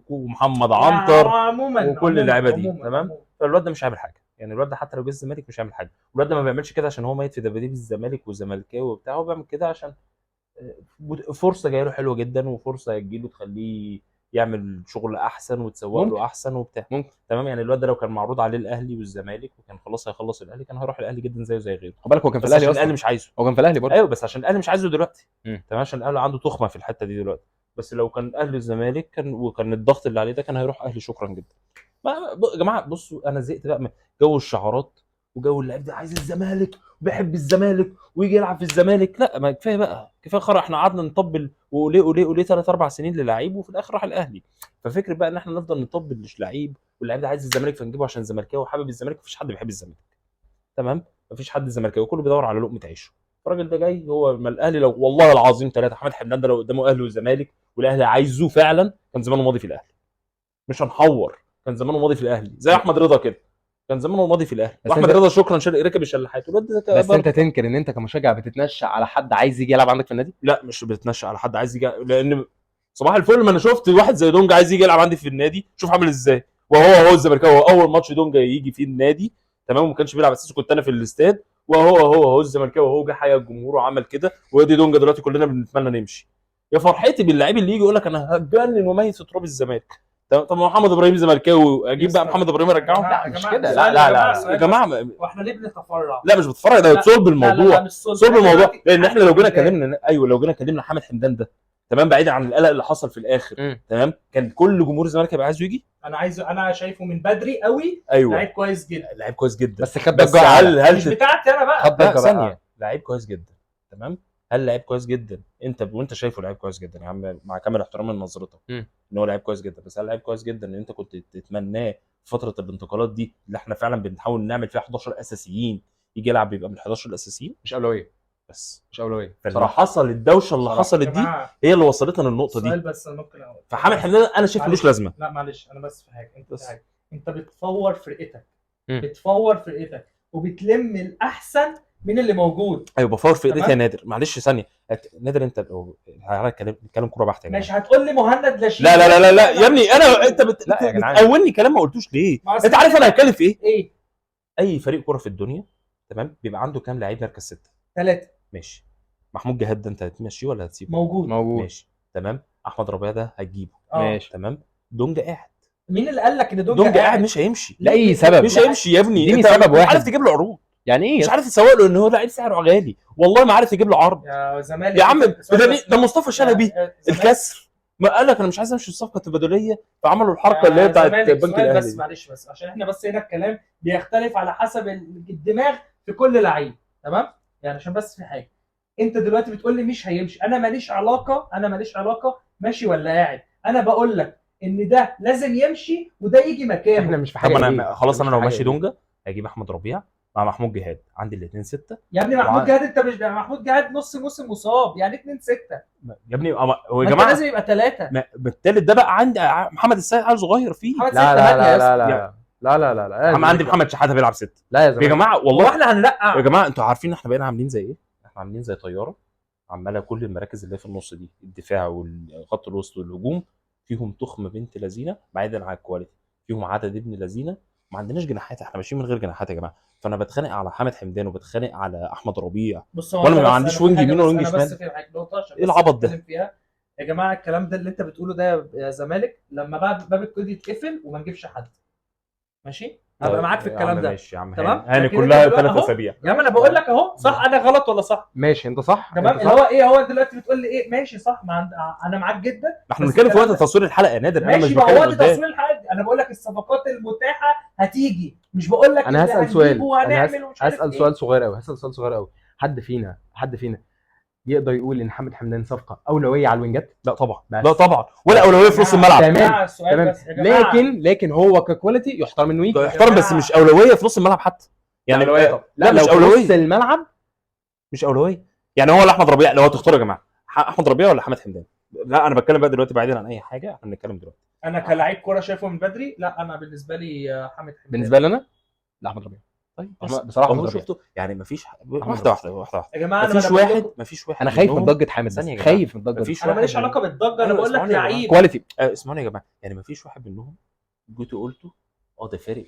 ومحمد عنتر
عموما
وكل اللعيبة دي. تمام. فالواد ده مش هيعمل حاجة. يعني الواد ده حتى لو جه الزمالك مش هيعمل حاجة. الواد ده ما بيعملش كده عشان هو ميت في دباديب الزمالك والزملكاوي وبتاع، هو بيعمل كده عشان فرصة جاية له حلوة جدا، وفرصه هتجيله تخليه يعمل شغل احسن وتسوق
ممكن.
له احسن وبتاع.
ممكن.
تمام، يعني الواد ده لو كان معروض عليه الاهلي والزمالك وكان خلاص هيخلص الاهلي، كان هيروح الاهلي جدا زيه زي غيره.
خد بالك هو كان في
بس
الاهلي
عشان
اصلا،
الاهلي مش عايزه.
هو كان في الاهلي برضه.
ايوه بس عشان الاهلي مش عايزه دلوقتي. تمام، عشان الاهلي عنده تخمة في الحتة دي دلوقتي. بس لو كان الاهلي والزمالك كان، وكان الضغط اللي عليه ده، كان هيروح اهلي. شكرا جدا. يا جماعة بصوا، انا زهقت بقى من جو الشعارات وجو اللعيب ده عايز الزمالك وبيحب الزمالك ويجي يلعب في الزمالك. لا، ما كفاية بقى، كفاية خرا. احنا قعدنا نطبل وليه وليه وليه 3 4 سنين للعيب، وفي الاخر راح الاهلي. ففكره بقى ان احنا نفضل نطبل لعيب، واللعيب ده عايز الزمالك فنجيبه عشان زملكاوي وحابب الزمالك. مفيش حد بيحب الزمالك، تمام؟ مفيش حد زملكاوي، كله بيدور على لقمة عيشه. الراجل ده جاي هو ما الاهلي، لو والله العظيم 3 احمد حمدان ده لو قدامه اهلي والزمالك والاهلي عايزه فعلا، كان زمانه ماضي في الاهلي. مش هنحور، كان زمانه ماضي في الاهلي زي احمد رضا كده، كان زمانه ماضي في الاهلي.
بس
واحمد
انت-
رضا شكرا ركب الشلاحات. الواد ده
بس
برضه.
انت تنكر ان انت كمشجع بتتنشأ على حد عايز يجي يلعب عندك في النادي؟
لا مش بتتنشأ على حد عايز يجي، لان صباح الفل ما انا شفت واحد زي دونجا عايز يجي يلعب عندي في النادي، شوف عامل ازاي. وهو هو الزملكاوي، هو اول ماتش دونجا يجي فيه النادي، تمام، وما كانش بيلعب اساسي، كنت انا في الاستاد، وهو هو هو الزملكاوي، وهو جه حيا الجمهور وعمل كده. وادي دونجا دلوقتي كلنا بنتمنى نمشي. يا فرحتي باللعيب اللي يجي يقول لك انا هتجنن وميت في تراب الزمالك. طب ما محمد ابراهيم زملكاوي، اجيب بقى محمد ابراهيم ارجعه؟
لا
مش كده. لا، لا، لا، لا.
يا جماعة
واحنا ليه بنتفرع؟
لا مش بتفرج، ده
لا،
صلب
لا، لا،
الموضوع.
لا، مش صلب.
صلب الموضوع،
دلوقتي
لان احنا لو جينا
حمدان.
كلمنا، ايوه لو جينا كلمنا حامد حمدان ده، تمام، بعيدا عن القلق اللي حصل في الاخر، تمام، كان كل جمهور الزمالك هيبقى عايزه يجي.
انا عايزه، انا شايفه من بدري قوي.
ايوه
لعيب كويس جدا،
لعيب كويس جدا،
بس خد
بس
ضجه
هل هل
مش بتاعتي انا بقى.
خد
لا
ضجه بقى.
ثانية، لعيب كويس جدا، تمام، هل لعيب كويس جدا انت وانت شايفه لعيب كويس جدا يا عم، مع كامل احترامي لنظرتك ان هو لعيب كويس جدا، بس هل لعيب كويس جدا ان انت كنت تتمناه في فترة الانتقالات دي اللي احنا فعلا بنحاول نعمل فيها 11 اساسيين يجي يلعب يبقى من 11 الاساسيين؟
مش اولوية،
بس
مش اولوية
فاللي
بصراحة.
حصل، الدوشة اللي
صراحة.
حصلت دي هي اللي وصلتنا للنقطة
سؤال
دي.
بس انا ممكن اقول
فحامد حمدان انا شايف ملوش لازمه.
لا معلش، انا بس في حاجة، انت
بس.
في حاجة، انت بتفور فرقتك، بتفور فرقتك وبتلم الاحسن من اللي موجود.
ايوه بفور في ايديك
تمام.
يا نادر، معلش ثانية نادر، انت تعالى نتكلم كورة بحته يا جماعة.
ماشي، هتقول لي مهند لاشين.
لا لا لا لا لا يا ابني، انا انت
لا يا جدعان.
بتقولني كلام ما قلتوش ليه؟
ما أصل
انت عارف انا هتكلم في ايه؟
ايه؟
اي فريق كورة في الدنيا، تمام، بيبقى عنده كام لعيب مركز 6؟
3.
ماشي. محمود جهاد ده انت هتمشيه ولا هتسيبه؟
موجود.
موجود.
ماشي، تمام. احمد ربيع ده هتجيبه.
ماشي،
تمام. دونجا قاعد،
مين اللي قال لك ان دونجا
دونجا قاعد مش هيمشي.
لاي سبب؟
مش هيمشي يا ابني.
اديني
انت
سبب
مش
واحد.
عارف تجيب له عروض،
يعني ايه؟
مش عارف تسوق له ان هو لعيب سعره غالي، والله ما عارف تجيب له عرض.
يا زمالك
يا عم
سؤال
ده,
بس.
ده مصطفى شلبي الكسر ما قال لك انا مش عايز امشي الصفقة التبادليه، فعملوا الحركة اللي هي بتاعت البنك الاهلي
بس
دي.
معلش، بس عشان احنا بس هنا الكلام بيختلف على حسب الدماغ في كل لعيب، تمام؟ يعني عشان بس في حاجة، انت دلوقتي بتقول لي مش هيمشي، انا ماليش علاقة، انا ماليش علاقة ماشي ولا قاعد، انا بقول لك ان ده لازم يمشي وده يجي مكانه.
احنا مش في حاجة.
طب انا خلاص، انا لو
ماشي
ماشي دونجا هجيب احمد ربيع مع محمود جهاد، عندي الاثنين 6
يا ابني محمود جهاد، انت مش محمود جهاد نص موسم مصاب، يعني 2 6
يا ابني هو يا
جماعة
جماعة
لازم يبقى 3.
الثالث ده بقى عندي محمد السيد عيل صغير فيه.
محمد
لا
سيد
لا
8
لا لا لا لا لا لا لا
عندي محمد شحاته بيلعب 6.
لا يا زلمة
يا جماعة والله
هو احنا هنرقع
يا جماعة، انتوا عارفين احنا بقينا عاملين زي ايه؟ احنا عاملين زي طيارة عماله كل المراكز اللي في النص دي، الدفاع والخط الوسط والهجوم، فيهم تخمة بنت لذينه بعيدا عن ال quality، فيهم عدد ابن لذينه، ما عندناش جناحات، احنا ماشيين من غير جناحات يا جماعة. فانا بتخانق على حامد حمدان وبتخانق على احمد ربيع،
بص هو
وانا ما
بس
عنديش
أنا في
wing
حاجة
يمين
بس،
و wing
أنا بس
شمال.
في حاجة نقطة عشان
ايه
بس
العبط ده؟
نتكلم فيها. يا جماعة الكلام ده اللي انت بتقوله ده يا زمالك، لما بعد باب القيد يتقفل وما نجيبش حد، ماشي؟ هبقى معاك في الكلام ده،
ماشي يا عم.
تمام؟
هاني
لكن
كلها
انت دلوقتي
3
اهو.
اسابيع.
يا عم انا بقول لك اهو، صح انا غلط ولا صح؟
ماشي انت صح،
تمام، اللي هو ايه، هو دلوقتي بتقول لي ايه؟ ماشي صح، ما عند... انا معاك جدا.
احنا بنتكلم في وقت تصوير الحلقة يا نادر، انا مش
ماشي، ما هو
بتكلم
وقت
قدام.
تصوير الحلقة انا بقول لك الصفقات المتاحة هتيجي، مش بقول لك
انا هسال سؤال، انا هسال
سؤال
سؤال صغير قوي، هسال سؤال صغير قوي. حد فينا يقدر يقول ان حامد حمدان صفقة اولوية على الوينجات؟
لا طبعا،
بس.
لا طبعا، ولا اولوية في نص الملعب.
تمام تمام، لكن هو ك quality يحترم انه يجي،
يحترم، بس مش اولوية في نص الملعب حتى يعني.
أولوية طبعا.
لا مش
لو في
اولوية
نص الملعب،
مش اولوية. يعني هو احمد ربيع لو هتختاروا يا جماعة، احمد ربيع ولا حامد حمدان؟ لا انا بتكلم بقى دلوقتي بعيدا عن اي حاجة، احنا بنتكلم دلوقتي.
انا كلاعب كورة شايفه من بدري، لا انا بالنسبة لي حامد حمدان.
بالنسبة لي انا لا احمد ربيع.
طيب
بصراحة
هو شفته يعني مفيش واحدة واحدة واحدة واحدة
يا جماعة،
مفيش واحد، مفيش واحد
انا خايف من ضجه حامد، خايف من ضجه.
مفيش
انا ماليش علاقة بالضجه، انا بقول لك لعيب
quality.
اسمعوني يا جماعة، يعني مفيش واحد منهم جيتوا قلتوا ده فارق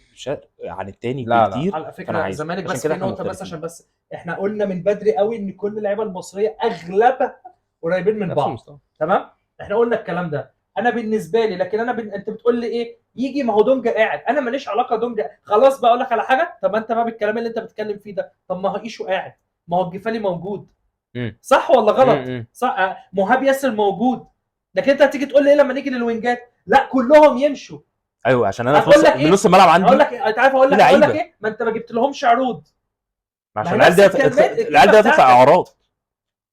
عن التاني
لا، لا.
بكتير.
على
فأنا
فكرة
عايز.
الزمالك
عشان
بس
كده
في
إحنا
نقطة بس
مختلفين.
عشان بس احنا قلنا من بدري قوي ان كل اللعيبة المصرية اغلبها قريبين من
نفس
بعض،
المستوى.
تمام؟ احنا قلنا الكلام ده. انا بالنسبة لي، لكن انا انت بتقول لي ايه يجي، ما هو دونجا قاعد، انا ماليش علاقة دونجا خلاص بقى. اقول لك على حاجة، طب انت بقى بالكلام اللي انت بتتكلم فيه ده، طب ما هو ايشو قاعد، ما هو الجفالي موجود، صح ولا غلط؟ صح، مهاب ياسر موجود. لكن انت هتيجي تقول لي ايه لما نيجي للوينجات؟ لا كلهم يمشوا.
ايوه عشان انا في
هقول
نص
لك إيه؟
من نص الملعب عندي.
اقول لك انت عارف اقول لك
في
اقول لك
لعيبة.
ايه، ما انت ما جبت لهمش عروض،
عشان
ما هي
العيال دي
نفس
العيال دي
الكلمة
هتطلع
بتاعتك.
اعراض.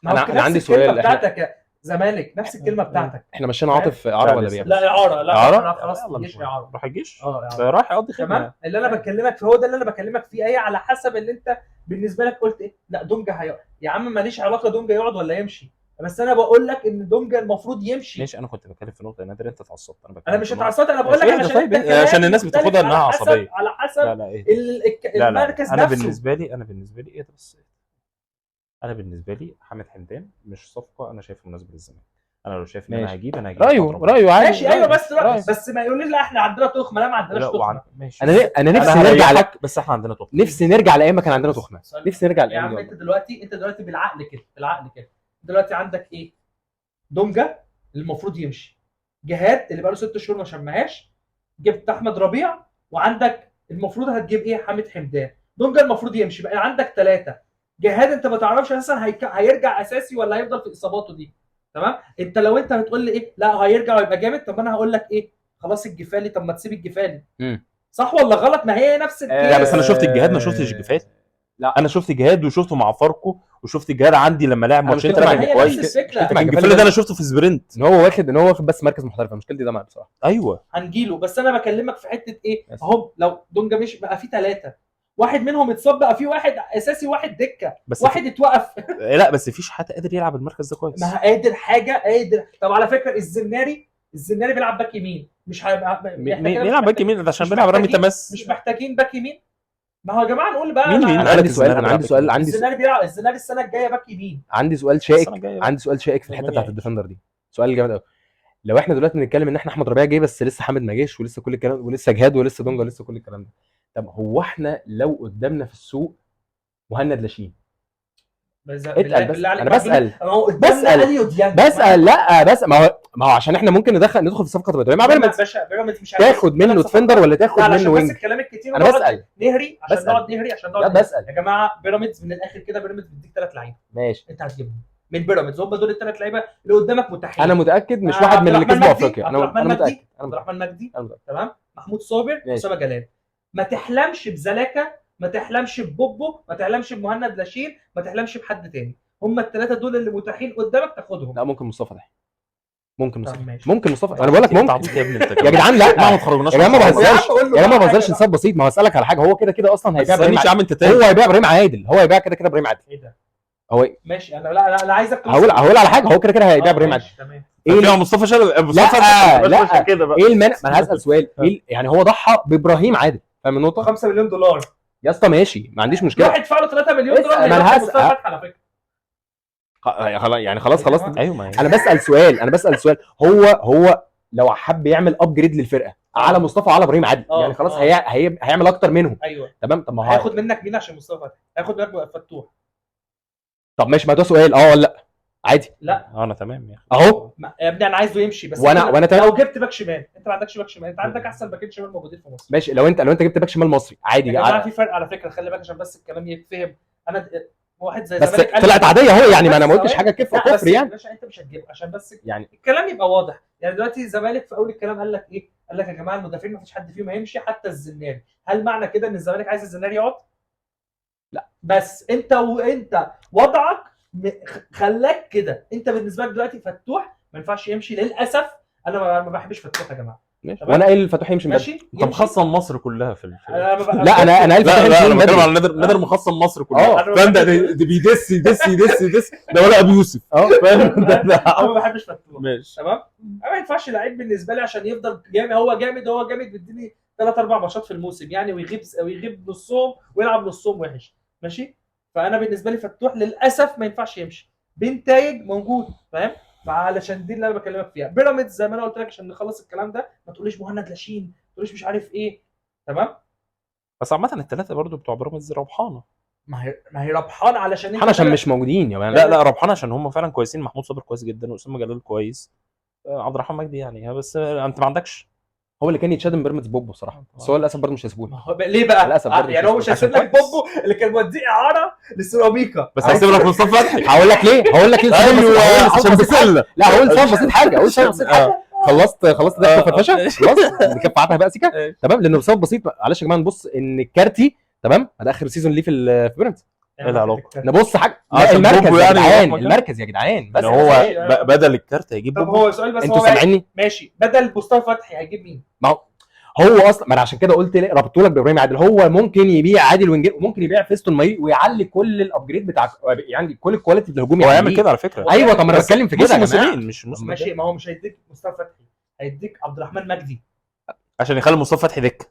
ما هو
أنا عندي
نفس الكلمة
سؤال.
بتاعتك يا زمالك، نفس الكلمة بتاعتك.
احنا مشينا عاطف اعاره
لا،
ولا
لسه.
بيع؟
لا اعاره، لا
إعارة؟
لا خلاص
يلا
الجيش
مش
اعاره.
راح الجيش،
اعاره.
ده رايح يقضي خدمة.
تمام، اللي انا بكلمك فيه هو ده اللي انا بكلمك فيه. ايه على حسب اللي انت بالنسبة لك قلت ايه. لا دونجا هيقعد يا عم، ماليش علاقة دونجا يقعد ولا يمشي، بس انا بقول لك ان دونجا المفروض يمشي.
ماشي، انا كنت بتكلم في نقطة يا نادر، انت اتعصبت. انا بتكلم
انا مش
في نقطة.
اتعصبت، انا بقول لك
ماشي،
علشان
طيب،
انت كلام
عشان الناس
مختلف
بتاخدها انها
على حسب-
عصبية.
على حسب
لا لا ايه لا لا
المركز
انا
نفسه.
بالنسبة لي، انا بالنسبة لي ايه ده بس، انا بالنسبة لي حامد حمدان مش صفقة انا شايفها مناسبة للزمالك. انا لو شايف ان انا
ماشي.
هجيب، انا هجيب
رايه
أحمد ربيع.
رايه عادي.
ماشي ايوه، بس
رأيه.
بس ما يقوليش لا احنا عندنا تخمة. لا ما عندناش
لا
تخمة.
ماشي.
انا نفسي
انا
نرجع
هريحك، بس احنا عندنا تخمة.
نفسي نرجع لايام ما كان عندنا تخمة. نفسي نرجع
يا
لايام
عم
دي
انت
والله.
دلوقتي، انت دلوقتي بالعقل كده، بالعقل كده دلوقتي عندك ايه؟ دونجا المفروض يمشي، جهاد اللي بقاله 6 شهور ما شمهاش، جبت احمد ربيع، وعندك المفروض هتجيب ايه؟ حامد حمدان. دونجا المفروض يمشي، بقى عندك 3. جهاد انت ما تعرفش اساسا هيرجع اساسي ولا هيفضل في اصاباته دي، تمام؟ انت لو انت بتقول لي ايه لا هيرجع ويبقى جامد، طب انا هقول لك ايه؟ خلاص الجفالي، طب ما تسيب الجفالي. صح ولا غلط؟ ما هي نفس الكلام.
لا بس انا شفت الجهاد، ما شفتش الجفالي.
لا
انا شفت جهاد وشفته مع فاركو، وشفت جهاد عندي لما لعب
أنا
ماتشين
مشكلتي
ثلاثة
مع
هي
كويس.
نفس الفكرة.
مشكلتي مع
لكن
الجفالي
الجفالي ده انا شفته في sprint،
ان هو واخد، ان هو واخد بس مركز محترف. مشكلتي ده معاه بصراحة.
ايوه
هنجيله، بس انا بكلمك في حتة ايه؟
بس.
اهو لو دونجا مش بقى في 3، واحد منهم اتصاب، بقى في واحد اساسي، واحد دكه،
بس
واحد اتوقف.
لا بس فيش حد قادر يلعب المركز ده كويس.
ما قادر حاجة قادر. طب على فكرة الزناري بيلعب باك يمين، مش هيبقى
بيلعب باك يمين عشان
مش
بيلعب رامي
محتاجين-
تماس.
مش محتاجين باك يمين. ما هو يا جماعة نقول بقى
مين
انا
قال لك
عندي سؤال،
الزناري
انا عندي
بيلعب
سؤال،
باك
عندي
الزناري بيلعب، الزناري السنة الجاية باك يمين.
عندي سؤال
السنة
شائك،
الجاية بقى.
عندي سؤال شائك في الحتة
المانيا
بتاعت
يعني.
ال defender دي، سؤال جامد قوي. لو احنا دلوقتي بنتكلم ان احنا احمد ربيع جه بس لسه حامد ما جاش، ولسه كل الكلام، ولسه جهاد، ولسه دونجا، ولسه كل الكلام ده، طب هو احنا لو قدامنا في السوق مهند لاشين، اتقل بس، انا بسال
ما هو قدامنا
بسأل.
اليو ديانج.
بسال لا بس ما هو عشان احنا ممكن ندخل في صفقة تبادليه مع بيراميدز،
باشا بيراميدز مش عايز
تاخد منه defender ولا تاخد
لا
منه
عشان بس
wing؟
الكلام الكتير
انا
ونقعد
بسال
نهري، عشان
بسأل.
نقعد نهري، عشان
لا
نقعد نهري.
بسال
يا جماعة بيراميدز من الاخر كده، بيراميدز بيديك 3 لعيبة
ماشي،
انت هتجيبهم من بيراميدز، هم دول الثلاث لعيبة اللي قدامك متاحين.
انا متاكد مش واحد
عبد
من اللي
الرحمن
كسبوا
مجدي،
افريقيا.
عبد
انا
الرحمن
انا
مجدي،
متاكد، انا
عبد
متاكد،
الرحمن مجدي،
انا متاكد.
تمام، محمود صابر،
ماشي.
اسامة جلال. ما تحلمش بزلاكا، ما تحلمش ببوبو، ما تحلمش بمهند لاشين، ما تحلمش بحد تاني. هم الثلاثة دول اللي متاحين قدامك تاخدهم.
لا ممكن مصطفى فتحي، ممكن
طب
مصطفى،
ماشي.
ممكن مصطفى، انا بقول لك
انت
ممكن.
عبيط يا ابني انت
يا جدعان لا
ما تخرجناش
يا جماعة ما
من
بهزرش،
يا عم قول له
يا جماعة ما
بقى
بهزرش،
حاجة
انسان بسيط. ما هو هسالك على حاجة، هو كده كده اصلا هيبيع ابراهيم
ما تستنيش يا
عادل.
عم انت تاني.
هو هيبيع ابراهيم عادل، هو هيبيع كده كده ابراهيم عادل.
ايه ده؟
هو
ماشي، انا لا لا, لا عايزك توصل.
هقول على حاجة، هو كده كده هيبيع ابراهيم عادل.
ماشي، تمام.
ايه
فيها مصطفى شلبي، مصطفى
لا
شلبي
لا
كده بقى.
ايه المانع؟ ما انا هسال سؤال، ايه يعني هو ضحى بابراهيم عادل، فاهم النقطة؟
5 مليون دولار
يا اسطى ماشي، ما عنديش مشكلة.
روح ادفع له 3 مليون دولار،
اسأل، ما أنا
هيروح
هسأل.
لمصطفى فتحي على فكرة.
خلاص يعني خلاص خلاص.
ايوه ما هي.
انا بسال سؤال، انا بسال سؤال، هو لو حب يعمل upgrade للفرقة على مصطفى وعلى ابراهيم عادل، يعني خلاص هيعمل اكتر منهم.
ايوه
تمام. طب ما هو
هياخد منك مين عشان مصطفى فتحي؟ هياخد منك فتوح.
طب ماشي، ما ده سؤال ولا لا؟ عادي.
لا
انا تمام يا اخي
اهو.
يا ابني انا عايزه يمشي بس.
وانا تمام.
لو جبت باك شمال، انت ما عندكش باك شمال، انت عندك احسن باكين شمال موجودين في مصر.
ماشي، لو انت جبت باك شمال مصري عادي.
يا جماعة في فرق على فكرة، خلي بالك عشان بس الكلام يتفهم. انا واحد زي
بس
الزمالك قال
طلعت عادية اهو، يعني ما انا ما
بس
قلتش
ثواني.
حاجة كفر
لا، بس
كفر يعني.
يا باشا انت مش هتجيبه عشان بس
يعني
الكلام يبقى واضح. يعني دلوقتي الزمالك في اول الكلام قال لك ايه؟ قال لك يا جماعة المدافعين ما فيش حد فيهم هيمشي حتى الزناري. هل معنى كده ان الزمالك عايز الزناري يقعد؟
لا.
بس انت وانت وضعك خلاك كده. انت بالنسبة لك دلوقتي فتوح ما ينفعش يمشي للاسف. انا ما بحبش فتوح يا جماعة.
ماشي.
تمام.
وانا قايل الفتوح يمشي من بدري.
ماشي
انت مخصم مصر كلها في
أنا
لا انا قايل
لا
الفتوح
لا
يمشي
انا
من
بتكلم
بدري.
على نادر، نادر مخصم مصر كلها.
أنا
فاهم؟ ده
بحب-
ده بيدس يدس يدس يدس، ده ولا ابو يوسف. فاهم؟ ده
انا ما بحبش فتوح.
ماشي
تمام. انا ما ينفعش لعيب بالنسبة لي عشان يفضل جامد، هو جامد، هو جامد بيديني 3 4 ماتشات في الموسم يعني، ويغيب نصهم ويلعب نصهم وحش. ماشي. فانا بالنسبة لي فتوح للاسف ما ينفعش يمشي، بنتايج موجود، فاهم؟ فعلشان دي اللي انا بكلمك فيها. بيراميدز زي ما انا قلت لك عشان نخلص الكلام ده، ما تقوليش مهند لاشين، ما تقوليش مش عارف ايه. تمام.
بس عامة الثلاثة برضو بتوع بيراميدز ربحانه.
ما هي ربحان علشان
احنا عشان مش موجودين يا man.
لا ربحانه عشان هم فعلا كويسين. محمود صابر كويس جدا، واسامة جلال كويس، عبد الرحمن مجدي يعني، بس انت ما عندكش.
هو اللي كان يتشاد من بيراميدز بوبو صراحة، بس هو للاسف برضه مش هيسيبوه.
ما هو ليه بقى؟
للأسف برضه
يعني هو مش هيسيب
عشان
لك بوبو اللي كان موديه اعاره لسيراميكا.
بس هيسيب لك مصطفى فتحي.
هقول لك ليه، هقول لك ليه.
ايوه
عشان
عشان بسلة.
لا هقول سبب بسيط حاجة، هقول سبب بسيط حاجة. خلصت ضحك وفرفشه، خلاص نكف عتها بقى سيكا. تمام، لانه بسبب بسيط معلش يا جماعة نبص ان الكارتي تمام ده اخر season ليه في بيراميدز.
ايه العلاقة؟
نبص حاجة، لا
عشان
المركز
بوبو
يا
يعني
جدعان،
يروح مكان؟
المركز يا جدعان بس
ان هو بدل الكارت هيجيب
طب
بوبو.
هو سؤال بس،
انتوا
هو ماشي,
سامعيني؟
ماشي بدل مصطفى فتحي هيجيب مين؟
ما هو اصلا، ما انا عشان كده قلت ربطوا لك بابراهيم عادل. هو ممكن يبيع عادل وينجير، وممكن يبيع فيستون ماي ويعلي كل ال upgrade بتاع، يعني كل ال quality الهجومي.
هو هيعمل كده على فكرة.
ايوه طب ما انا بتكلم في كده يا
موسم
جماعة.
موسمين مش موسم.
ماشي، ما هو مش هيديك مصطفى فتحي، هيديك عبد الرحمن مجدي
عشان يخلي مصطفى فتحي دكه،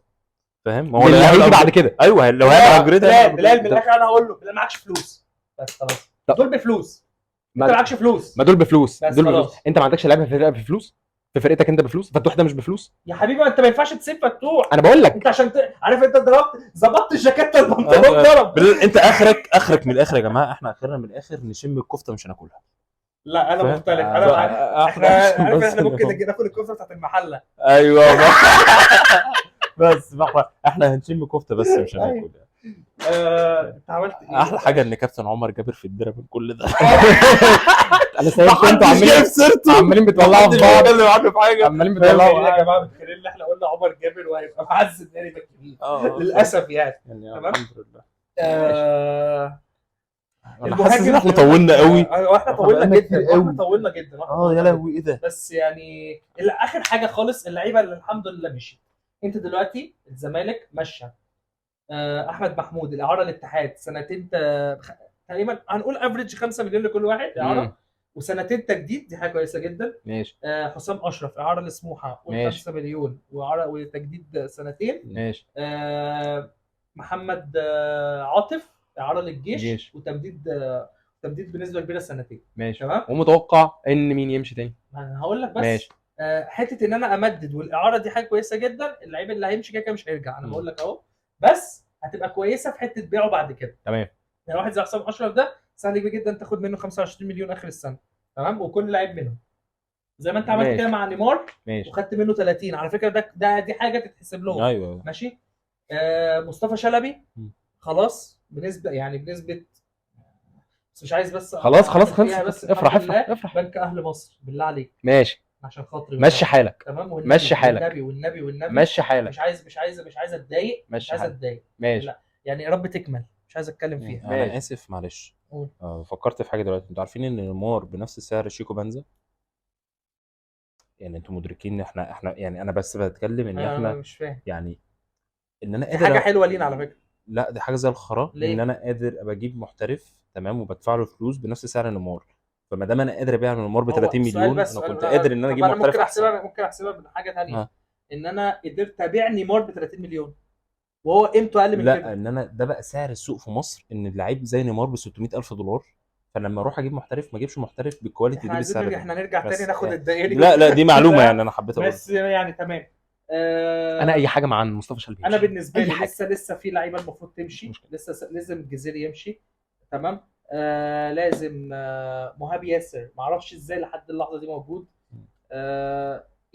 فاهم؟ ما هو
اللي
لو هيعمل
هيجي بعد
upgrade-
كده.
ايوه لو هيعمل upgrade
لا بلال من الاخر انا هقول له لا معكش فلوس بس خلاص.
طب.
دول بفلوس، انت معكش فلوس.
ما دول بفلوس،
بس
دول بفلوس.
خلاص.
انت ما عندكش لعيبة في فرقه بفلوس، في فرقتك انت بفلوس. فتوح ده مش بفلوس
يا حبيبي ما انت ما ينفعش تسيب فتوح.
انا بقول لك
انت عشان عارف انت ضربت ظبطت الجاكيته البنطلون ضرب.
بلال انت اخرك من الاخر يا جماعة، احنا اخرنا من الاخر نشم الكفتة مش هناكلها.
لا انا
فاهم؟
مختلف، انا احنا عارف احنا ممكن ناكل الكفتة بتاعت المحلة.
ايوه بس احنا هنشم كفته بس مش هناكل.
انت عملت ايه؟
احلى حاجة ان كابتن عمر جابر في الدرة من كل ده.
انا سايبكم انتوا عمالين
سيرته،
عمالين بتولعوا في بعض،
بيتكلم عنه في حاجة.
عمالين بتولعوا
يا جماعة متخيلين ان احنا قلنا عمر جابر وهيبقى معز النادي ده كبير للاسف يعني.
يعني الحمد لله. انا حاسس ان احنا طولنا قوي.
احنا طولنا جدا، احنا طولنا جدا.
يا لهوي ايه ده.
بس يعني اخر حاجة خالص، اللعيبة اللي الحمد لله مشيت. انت دلوقتي الزمالك مشى احمد محمود الاعارة للاتحاد سنتين تقريبا، هنقول average 5 مليون لكل واحد اعاره، وسنتين تجديد، دي حاجة كويسة جدا.
ماشي.
حسام اشرف اعاره لسموحه قول 5 مليون واعاره وتجديد سنتين.
ماشي.
محمد عاطف اعاره للجيش وتمديد تمديد بنسبة كبيرة سنتين.
ماشي تمام. ومتوقع ان مين يمشي تاني؟
انا هقول لك بس. ماشي. حتة ان انا امدد والاعاره دي حاجة كويسة جدا. اللعيب اللي هيمشي كده كده مش هيرجع، انا بقول لك اهو، بس هتبقى كويسة في حتة بيعه بعد كده.
تمام.
يعني واحد زي حسام اشرف ده سهل جدا تاخد منه 25 مليون اخر السنة. تمام. وكل لعيب منهم زي ما انت عملت كده مع نيمار وخدت منه 30 على فكرة، ده دي حاجة تتحسب لهم.
ايوه
ماشي. مصطفى شلبي خلاص بنسبة يعني بنسبة، بس مش عايز، بس
خلاص خلاص خلص، افرح افرح افرح.
بنك اهل مصر بالله عليك.
ماشي
عشان خاطري
مشي حالك.
تمام.
مشي حالك.
والنبي والنبي والنبي
مشي حالك.
مش عايز اتضايق، مش عايز اتضايق.
ماشي.
لا يعني يا رب تكمل، مش عايز اتكلم فيها.
انا اسف معلش. فكرت في حاجة دلوقتي. انتوا عارفين ان نيمار بنفس سعر شيكو بنزا؟ يعني انتوا مدركين ان احنا يعني انا بس بتكلم ان احنا
مش فاهم
يعني ان انا قادر
حاجة حلوة لينا على فكرة.
لا دي حاجة زي الخرا ان انا قادر ابقى اجيب محترف تمام وبدفع له فلوس بنفس سعر نيمار. فما دام انا قادر ابيع نيمار ب 30 مليون، انا كنت قادر ان انا اجيب محترف.
ممكن احسبها من حاجة ثانية، ان انا قدرت ابيع نيمار ب 30 مليون وهو قيمته اقل من كده.
لا ان انا ده بقى سعر السوق في مصر، ان اللعيب زي نيمار ب $600,000، فلما اروح اجيب محترف ما اجيبش محترف بال quality دي بالسعر ده.
احنا نرجع تاني ناخد الدائري.
لا دي معلومة يعني انا حبيت اقولها
بس يعني تمام.
انا اي حاجة مع مصطفى شلبي.
انا بالنسبة لي لسه في لعيبة المفروض تمشي، لسه لازم الجزيري يمشي. تمام. لازم مهاب ياسر ما اعرفش ازاي لحد اللحظة دي موجود.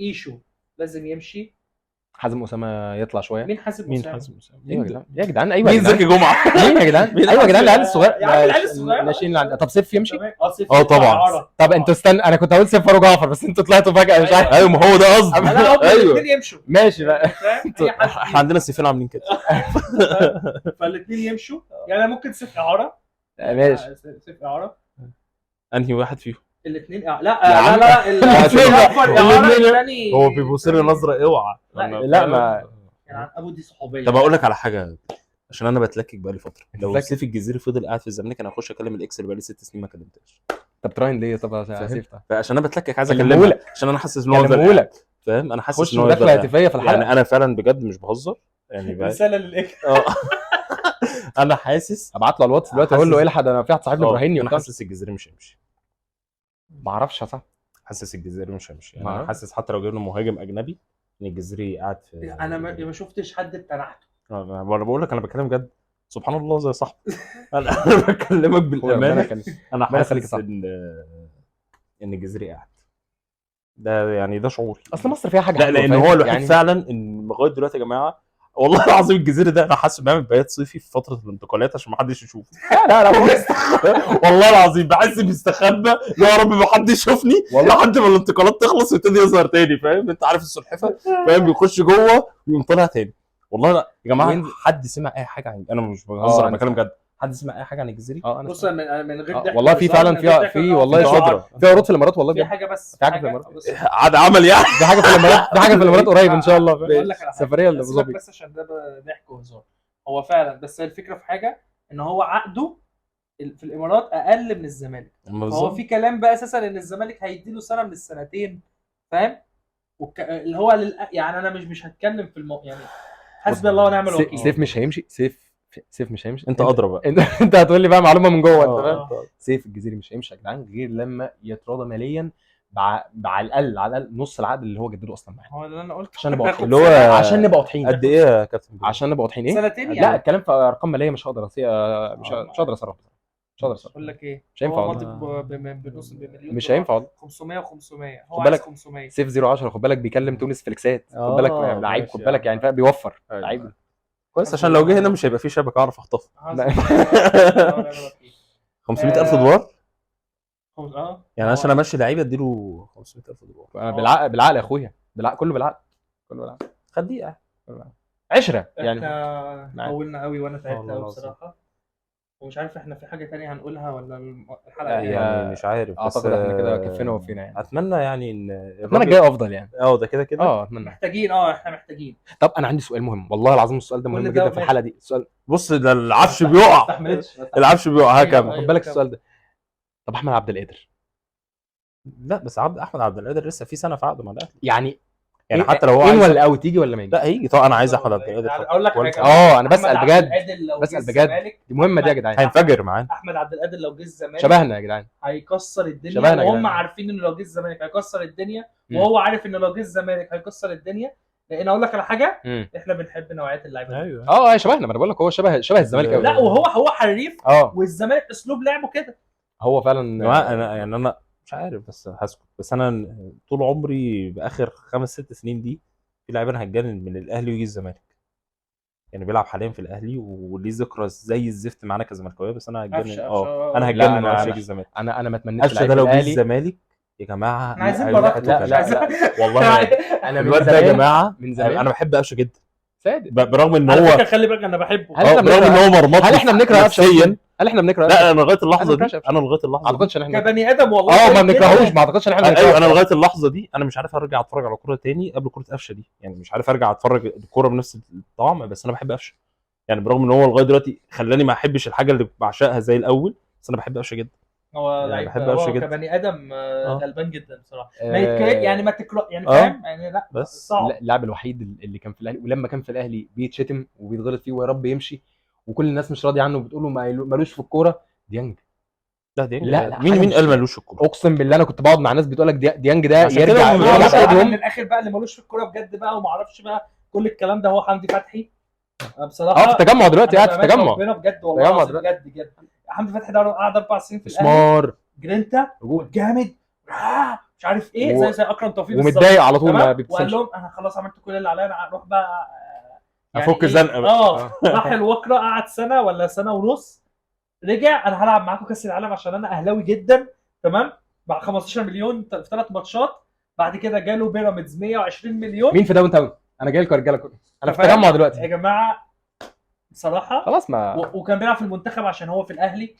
ايشو لازم يمشي.
حازم اسامة يطلع شوية.
مين حازم اسامة؟
ايوه يا جدعان، ايوه
مين زكي جمعه؟
مين يا جدعان؟ ايوه يا جدعان العيال الصغير،
العيال الصغير
ناشئين اللي عند. طب سيف يمشي؟
طبعا.
طب انتوا استنى، انا كنت هقول سيف فاروق جعفر بس انتوا طلعتوا فجاة مش عارف.
ايوه ما هو ده قصدي.
ايوه الاثنين يمشوا.
ماشي بقى.
احنا عندنا سيفين عاملين كده،
فالاثنين يمشوا. يعني ممكن سيف اعاره.
ماشي
سيف اعاره.
انهي واحد فيهم؟
الاثنين. لا لا لا
هو بيبص لي نظره اوعى.
لا ما
يعني ابو دي صحوبيه.
طب اقول لك على حاجة عشان انا بتلكك بقالي فترة. لو سيف الجزيري فضل قاعد في الزمالك انا هخش اكلم ال ex اللي بقالي 6 سنين ما كلمتهاش.
طب تراهن ليه؟ طب يا سيف
عشان انا بتلكك عايز اكلمها، عشان انا حاسس ان هو فاهم. انا حاسس ان هو
دخله هاتفيه في الحلقة.
يعني انا فعلا بجد مش بهزر يعني.
رسالة لل ex.
انا حاسس
ابعت له على الواتس دلوقتي اقول له الحق انا في واحد صاحبنا ابراهيمي.
انا حاسس الجزيري مش هيمشي.
ما اعرفش يا صاحبي.
حاسس الجزيري مش هيمشي يعني. انا حاسس حتى لو جبنا مهاجم اجنبي ان الجزيري قاعد في.
انا ما شفتش حد بتنحته.
انا بقول لك انا بتكلم جد، سبحان الله زي صاحبي. انا بكلمك بالامانة، انا حاسس ان الجزيري قاعد ده، يعني ده شعوري.
اصل مصر فيها حاجة
لا، لان هو الوحيد يعني فعلا ان لغاية دلوقتي يا جماعة والله العظيم الجزيري ده انا حاسس بيعمل بيات صيفي في فترة الانتقالات عشان ما حدش يشوفه.
لا لا
والله العظيم بحس بيستخبى، يا رب ما حد يشوفني لحد ما الانتقالات تخلص ويبتدي يظهر تاني، فاهم؟ انت عارف السلحفه، فاهم؟ بيخش جوه ويقوم طالع تاني. والله لا يا جماعة، حد سمع اي حاجة عن، انا مش بهزر، انا بتكلم جد، حد سمع اي حاجة عن الجزيري؟
بص من غير ضحك
والله في فعلا في والله في عروض في الامارات، والله
في حاجة، بس
في حاجة في الامارات
عاد عمل يعني
في حاجة في الامارات، في حاجة في الامارات قريب ان شاء الله، سفرية لابو ظبي.
بس عشان ده ضحك وهزار، هو فعلا، بس الفكرة في حاجة ان هو عقده في الامارات اقل من الزمالك، فهو في كلام بقى اساسا ان الزمالك هيديله سنة من السنتين، فاهم؟ اللي هو يعني انا مش هتكلم في يعني حسبي الله ونعم الوكيل.
سيف مش هيمشي، سيف مش هيمشي.
انت اضرب بقى،
انت هتقول لي بقى معلومة من جوه، انت فاهم؟ سيف الجزيري مش هيمشي يا جدعان غير لما يتراضى ماليا على الاقل، على الاقل نص العقد اللي هو جدده اصلا معاه.
هو اللي انا قلت
عشان نبقى واضحين، اللي هو عشان نبقى واضحين.
قد ايه يا كابتن؟
عشان نبقى واضحين ايه؟
سنتين يعني.
لا الكلام في ارقام ماليه مش هقدر مش هقدر اصرف، مش هقدر اصرف.
اقول لك ايه،
مش هينفع
هو ماضي بنص بمليون،
مش هينفع.
500 و500، هو عايز 500.
سيف 010 خد بالك، بيكلم تونس فليكسات، خد بالك لعيب، خد بالك يعني بيوفر لعيب
كويس، عشان لو جه هنا مش هيبقى فيه شبكة اعرف اخطفه. 500,000 دولار يعني عشان امشي لعيبة اديله 500,000 دولار.
بالعقل، بالعقل يا اخويا، بالعقل، كله بالعقل، كله بالعقل.
خليه
10 يعني.
احنا طولنا قوي وانا تعبت قوي بصراحة، ومش عارف احنا في حاجة تانية هنقولها ولا الحلقة
يعني مش عارف،
اعتقد احنا كده كفينا ووفينا يعني.
اتمنى يعني ان
اتمنى الجاي افضل يعني.
ده كده كده
اتمنى.
محتاجين، احنا محتاجين.
طب انا عندي سؤال مهم والله العظيم، السؤال ده مهم جدا في الحلقة دي. السؤال،
بص ده العفش بيقع، العفش بيقع. هكمل،
خد بالك السؤال ده. طب احمد عبد القادر؟
لا بس احمد عبد القادر لسه في سنة في عقده مع الاهلي
يعني
حتى لو هو
in ولا out، يجي ولا ما يجي؟
لا هيجي طبعا. انا عايز احمد عبد القادر.
اقول لك حاجة،
انا بسال بجد، بسال بجد، دي مهمة دي يا جدعان.
هينفجر معانا
احمد عبد القادر لو جه الزمالك،
شبهنا يا جدعان،
هيكسر الدنيا. وهم عارفين انه لو جه الزمالك هيكسر الدنيا، وهو عارف انه لو جه الزمالك هيكسر الدنيا. لان اقول لك على حاجة، احنا بنحب نوعية اللعيبة.
ايوه شبهنا، ما انا بقول لك هو شبه الزمالك قوي.
لا وهو حريف، والزمالك اسلوب لعبه كده.
هو فعلا.
انا يعني انا مش عارف بس هسكت، بس انا طول عمري باخر 5-6 سنين دي في لعيبة انا هتجنن من الاهلي ويجي الزمالك، يعني بيلعب حاليا في الاهلي وليه ذكرى زي الزفت معانا كزملكاويه، بس انا هتجنن. انا هتجنن لو يجي الزمالك.
انا ما اتمنيتش
لعيب ده لو جه الزمالك يا جماعة.
احنا عايزين بركة.
لا
والله انا الواد ده يا جماعة
من زمان
انا بحب قفشه جدا،
صادق،
برغم ان هو،
خلي بالك انا بحبه،
برغم ان هو مرمط.
هل احنا بنكره قفشه؟ هل احنا بنكره؟
لا انا لغاية اللحظة دي، انا لغاية اللحظة
ما اعتقدش ان احنا
كبني ادم والله
ما بنكرهوش، ما اعتقدش ان احنا
بنكرهه. ايوه انا لغاية اللحظة دي انا مش عارف ارجع اتفرج على كورة تاني قبل كورة قفشه دي، يعني مش عارف ارجع اتفرج الكورة بنفس الطعم، بس انا بحب قفشه يعني، برغم ان هو لغاية دلوقتي خلاني ما احبش الحاجة اللي بعشقها زي الاول، بس انا بحب قفشه جدا.
هو لعيب، هو كبني ادم غلبان جدا بصراحة، ما يعني ما تكره يعني، فاهم يعني؟ لا
بس اللاعب الوحيد اللي كان في الاهلي، ولما كان في الاهلي بيتشتم وبيتغلط فيه ويا رب يمشي، وكل الناس مش راضية عنه وبتقول له مالوش في الكورة. ديانج.
لا ديانج،
لا
مين قال مالوش في الكورة؟
اقسم بالله انا كنت بقعد مع ناس بتقول لك ديانج ده يرجع
من الاخر بقى، اللي مالوش في الكورة بجد بقى وما اعرفش بقى كل الكلام ده هو حمدي فتحي بصراحة.
في التجمع دلوقتي، قاعد في التجمع
بجد والله بجد بجد. حمدي فتحي ده قعد 4 سنين في الاهلي،
مسمار
جرينتا جامد، مش عارف ايه، زي اكرم توفيق
بالظبط، ومتضايق على طول ما بيبتسمش،
وقال لهم انا خلاص عملت كل اللي عليا، انا اروح بقى
يعني افك زنقه
بقى. راح الوكره قعد سنة ولا سنة ونص، رجع انا هلعب معاكم كاس العالم عشان انا اهلاوي جدا، تمام، مع 15 مليون في 3 ماتشات. بعد كده جاله بيراميدز 120 مليون.
مين في downtown؟ انا جاي لكم يا رجاله كله، انا في التجمع دلوقتي
يا جماعة بصراحة.
خلاص ما
وكان بيلعب في المنتخب عشان هو في الاهلي،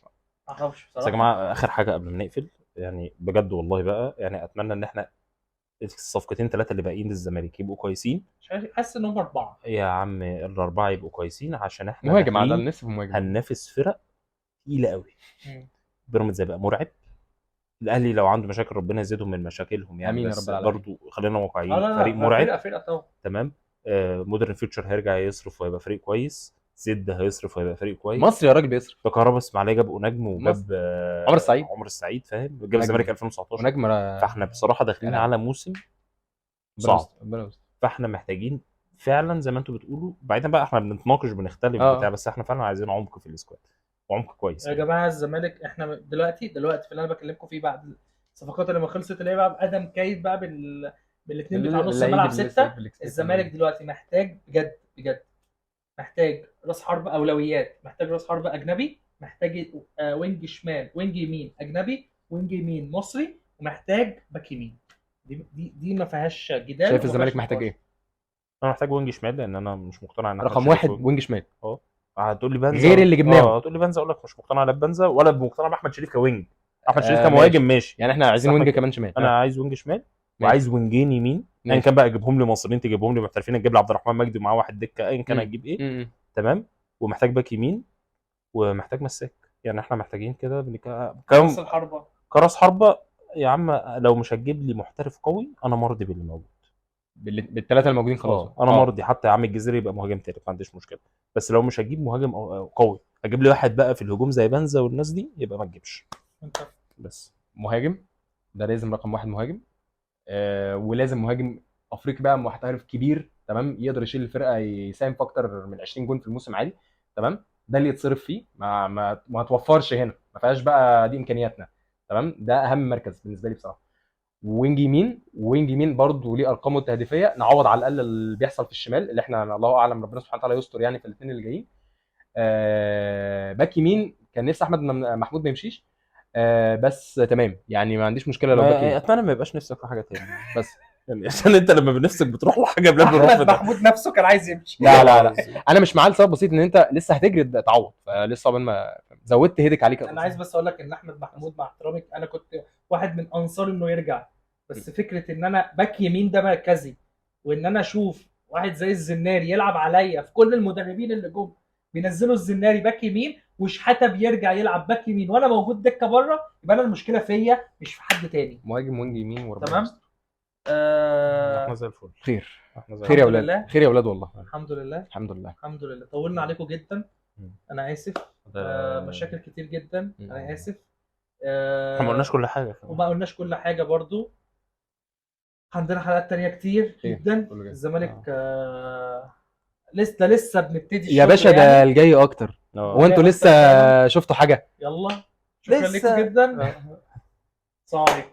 ما اعرفش بصراحة.
بس يا جماعة اخر حاجة قبل ما نقفل، يعني بجد والله بقى، يعني اتمنى ان احنا الصفقتين 3 اللي باقيين للزمالك يبقوا كويسين.
مش عارف، حاسس ان هم 4
يا عم، ال4 يبقوا كويسين عشان احنا
مهاجم على النصف، مهاجم
هننافس فرق تقيلة قوي. بيراميدز هيبقى مرعب، الاهلي لو عنده مشاكل ربنا يزيدهم من مشاكلهم يعني، بس برضه خلينا واقعيين، فريق مرعب،
فرقه طبعا،
تمام. مودرن فيوتشر هيرجع يصرف وهيبقى فريق كويس، زد هيصرف وهيبقى فريق كويس،
مصر يا راجل بيصرف،
كهربا اسماعيليه جاب نجم وجاب
عمر السعيد،
فاهم، جاب الزمالك 2019
ونجم.
فاحنا بصراحة داخلين على موسم صعب. فاحنا محتاجين فعلا زي ما انتوا بتقولوا، بعيدا بقى احنا بنتناقش بنختلف بتاع، بس احنا فعلا عايزين عمق في ال squad وعمق كويس.
يا جماعة الزمالك احنا دلوقتي في اللي انا بكلمكم فيه بعد الصفقات اللي ما خلصت، اللي هي بقى بادم كايد بقى بالاثنين بتاع نص الملعب 6. الزمالك دلوقتي محتاج بجد بجد، محتاج راس حرب اولويات، محتاج راس حرب اجنبي، محتاج wing شمال، wing يمين اجنبي، wing يمين مصري، ومحتاج back يمين. دي ما فيهاش جدال.
شايف الزمالك محتاج ايه؟
انا محتاج wing شمال، لان انا مش مقتنع ان
رقم 1 wing شمال.
هتقول لي بنزا
غير اللي جبناه.
هتقول لي بنزا، اقول لك مش مقتنع لا ببنزا ولا مقتنع باحمد شريف ك wing. احمد شريف كمهاجم ماشي،
يعني احنا عايزين wing كمان شمال.
انا عايز wing شمال وعايز وينجين يمين، ايا كان بقى اجيبهم لي مصريين، تجيبهم لي محترفين، تجيب لي عبد الرحمن مجدي ومعاه واحد دكه، ايا كان هتجيب ايه. تمام. ومحتاج back يمين ومحتاج مساك. يعني احنا محتاجين كده
كراس الحربة.
كراس حربه يا عم، لو مش هتجيب لي محترف قوي انا مرضي باللي موجود،
بالثلاثة الموجودين خلاص.
انا مرضي حتى يا عم الجزيري يبقى مهاجم ثالث، ما عنديش مشكلة. بس لو مش هتجيب مهاجم قوي، هتجيب لي واحد بقى في الهجوم زي بنزا والناس دي، يبقى ما تجيبش. بس
مهاجم ده لازم رقم 1 مهاجم، ولازم مهاجم افريقي بقى محترف كبير، تمام، يقدر يشيل الفرقة، يساهم في اكتر من 20 جون في الموسم عادي، تمام. ده اللي يتصرف فيه، ما ما ما توفرش هنا، ما فيهاش بقى، دي امكانياتنا، تمام. ده اهم مركز بالنسبة لي بصراحة. wing يمين، wing يمين برضه ليه ارقامه التهديفيه، نعوض على الاقل اللي بيحصل في الشمال اللي احنا الله اعلم، ربنا سبحانه وتعالى يستر يعني في الاثنين اللي جايين. back يمين كان نفسي احمد محمود ما يمشيش، بس تمام يعني ما عنديش مشكلة لو back يمين.
اتمنى ما يبقاش نفسك في حاجة تاني
بس
يعني، عشان انت لما بنفسك بتروح لحاجة بلا بنروح.
احمد محمود نفسه كان عايز يمشي.
لا لا لا انا مش معاه لسبب بسيط، ان انت لسه هتجري تعوض، فلسه قبل ما زودت هيدك عليك.
انا عايز بس اقول لك ان احمد محمود مع احترامك انا كنت واحد من انصار انه يرجع، بس فكرة ان انا back يمين ده مركزي، وان انا اشوف واحد زي الزناري يلعب عليا في كل المدربين اللي جم بينزلوا الزناري back يمين، وشحاته بيرجع يلعب back يمين وانا موجود دكه بره، يبقى انا المشكلة فيا مش في حد تاني.
مهاجم wing يمين وربنا
تمام.
احنا زي الفل.
خير خير يا اولاد، خير يا اولاد والله.
الحمد لله
الحمد لله
الحمد لله. طولنا عليكم جدا، انا اسف. مشاكل كتير جدا، انا اسف.
ما قلناش كل حاجة،
وما قلناش كل حاجة برضو. عندنا حلقات تانية كتير جدا. الزمالك لسه بنبتدي
يا باشا، ده يعني الجاي اكتر. وانتوا لسه شفتوا حاجة؟
يلا شكرا لكم جدا. السلام عليكم.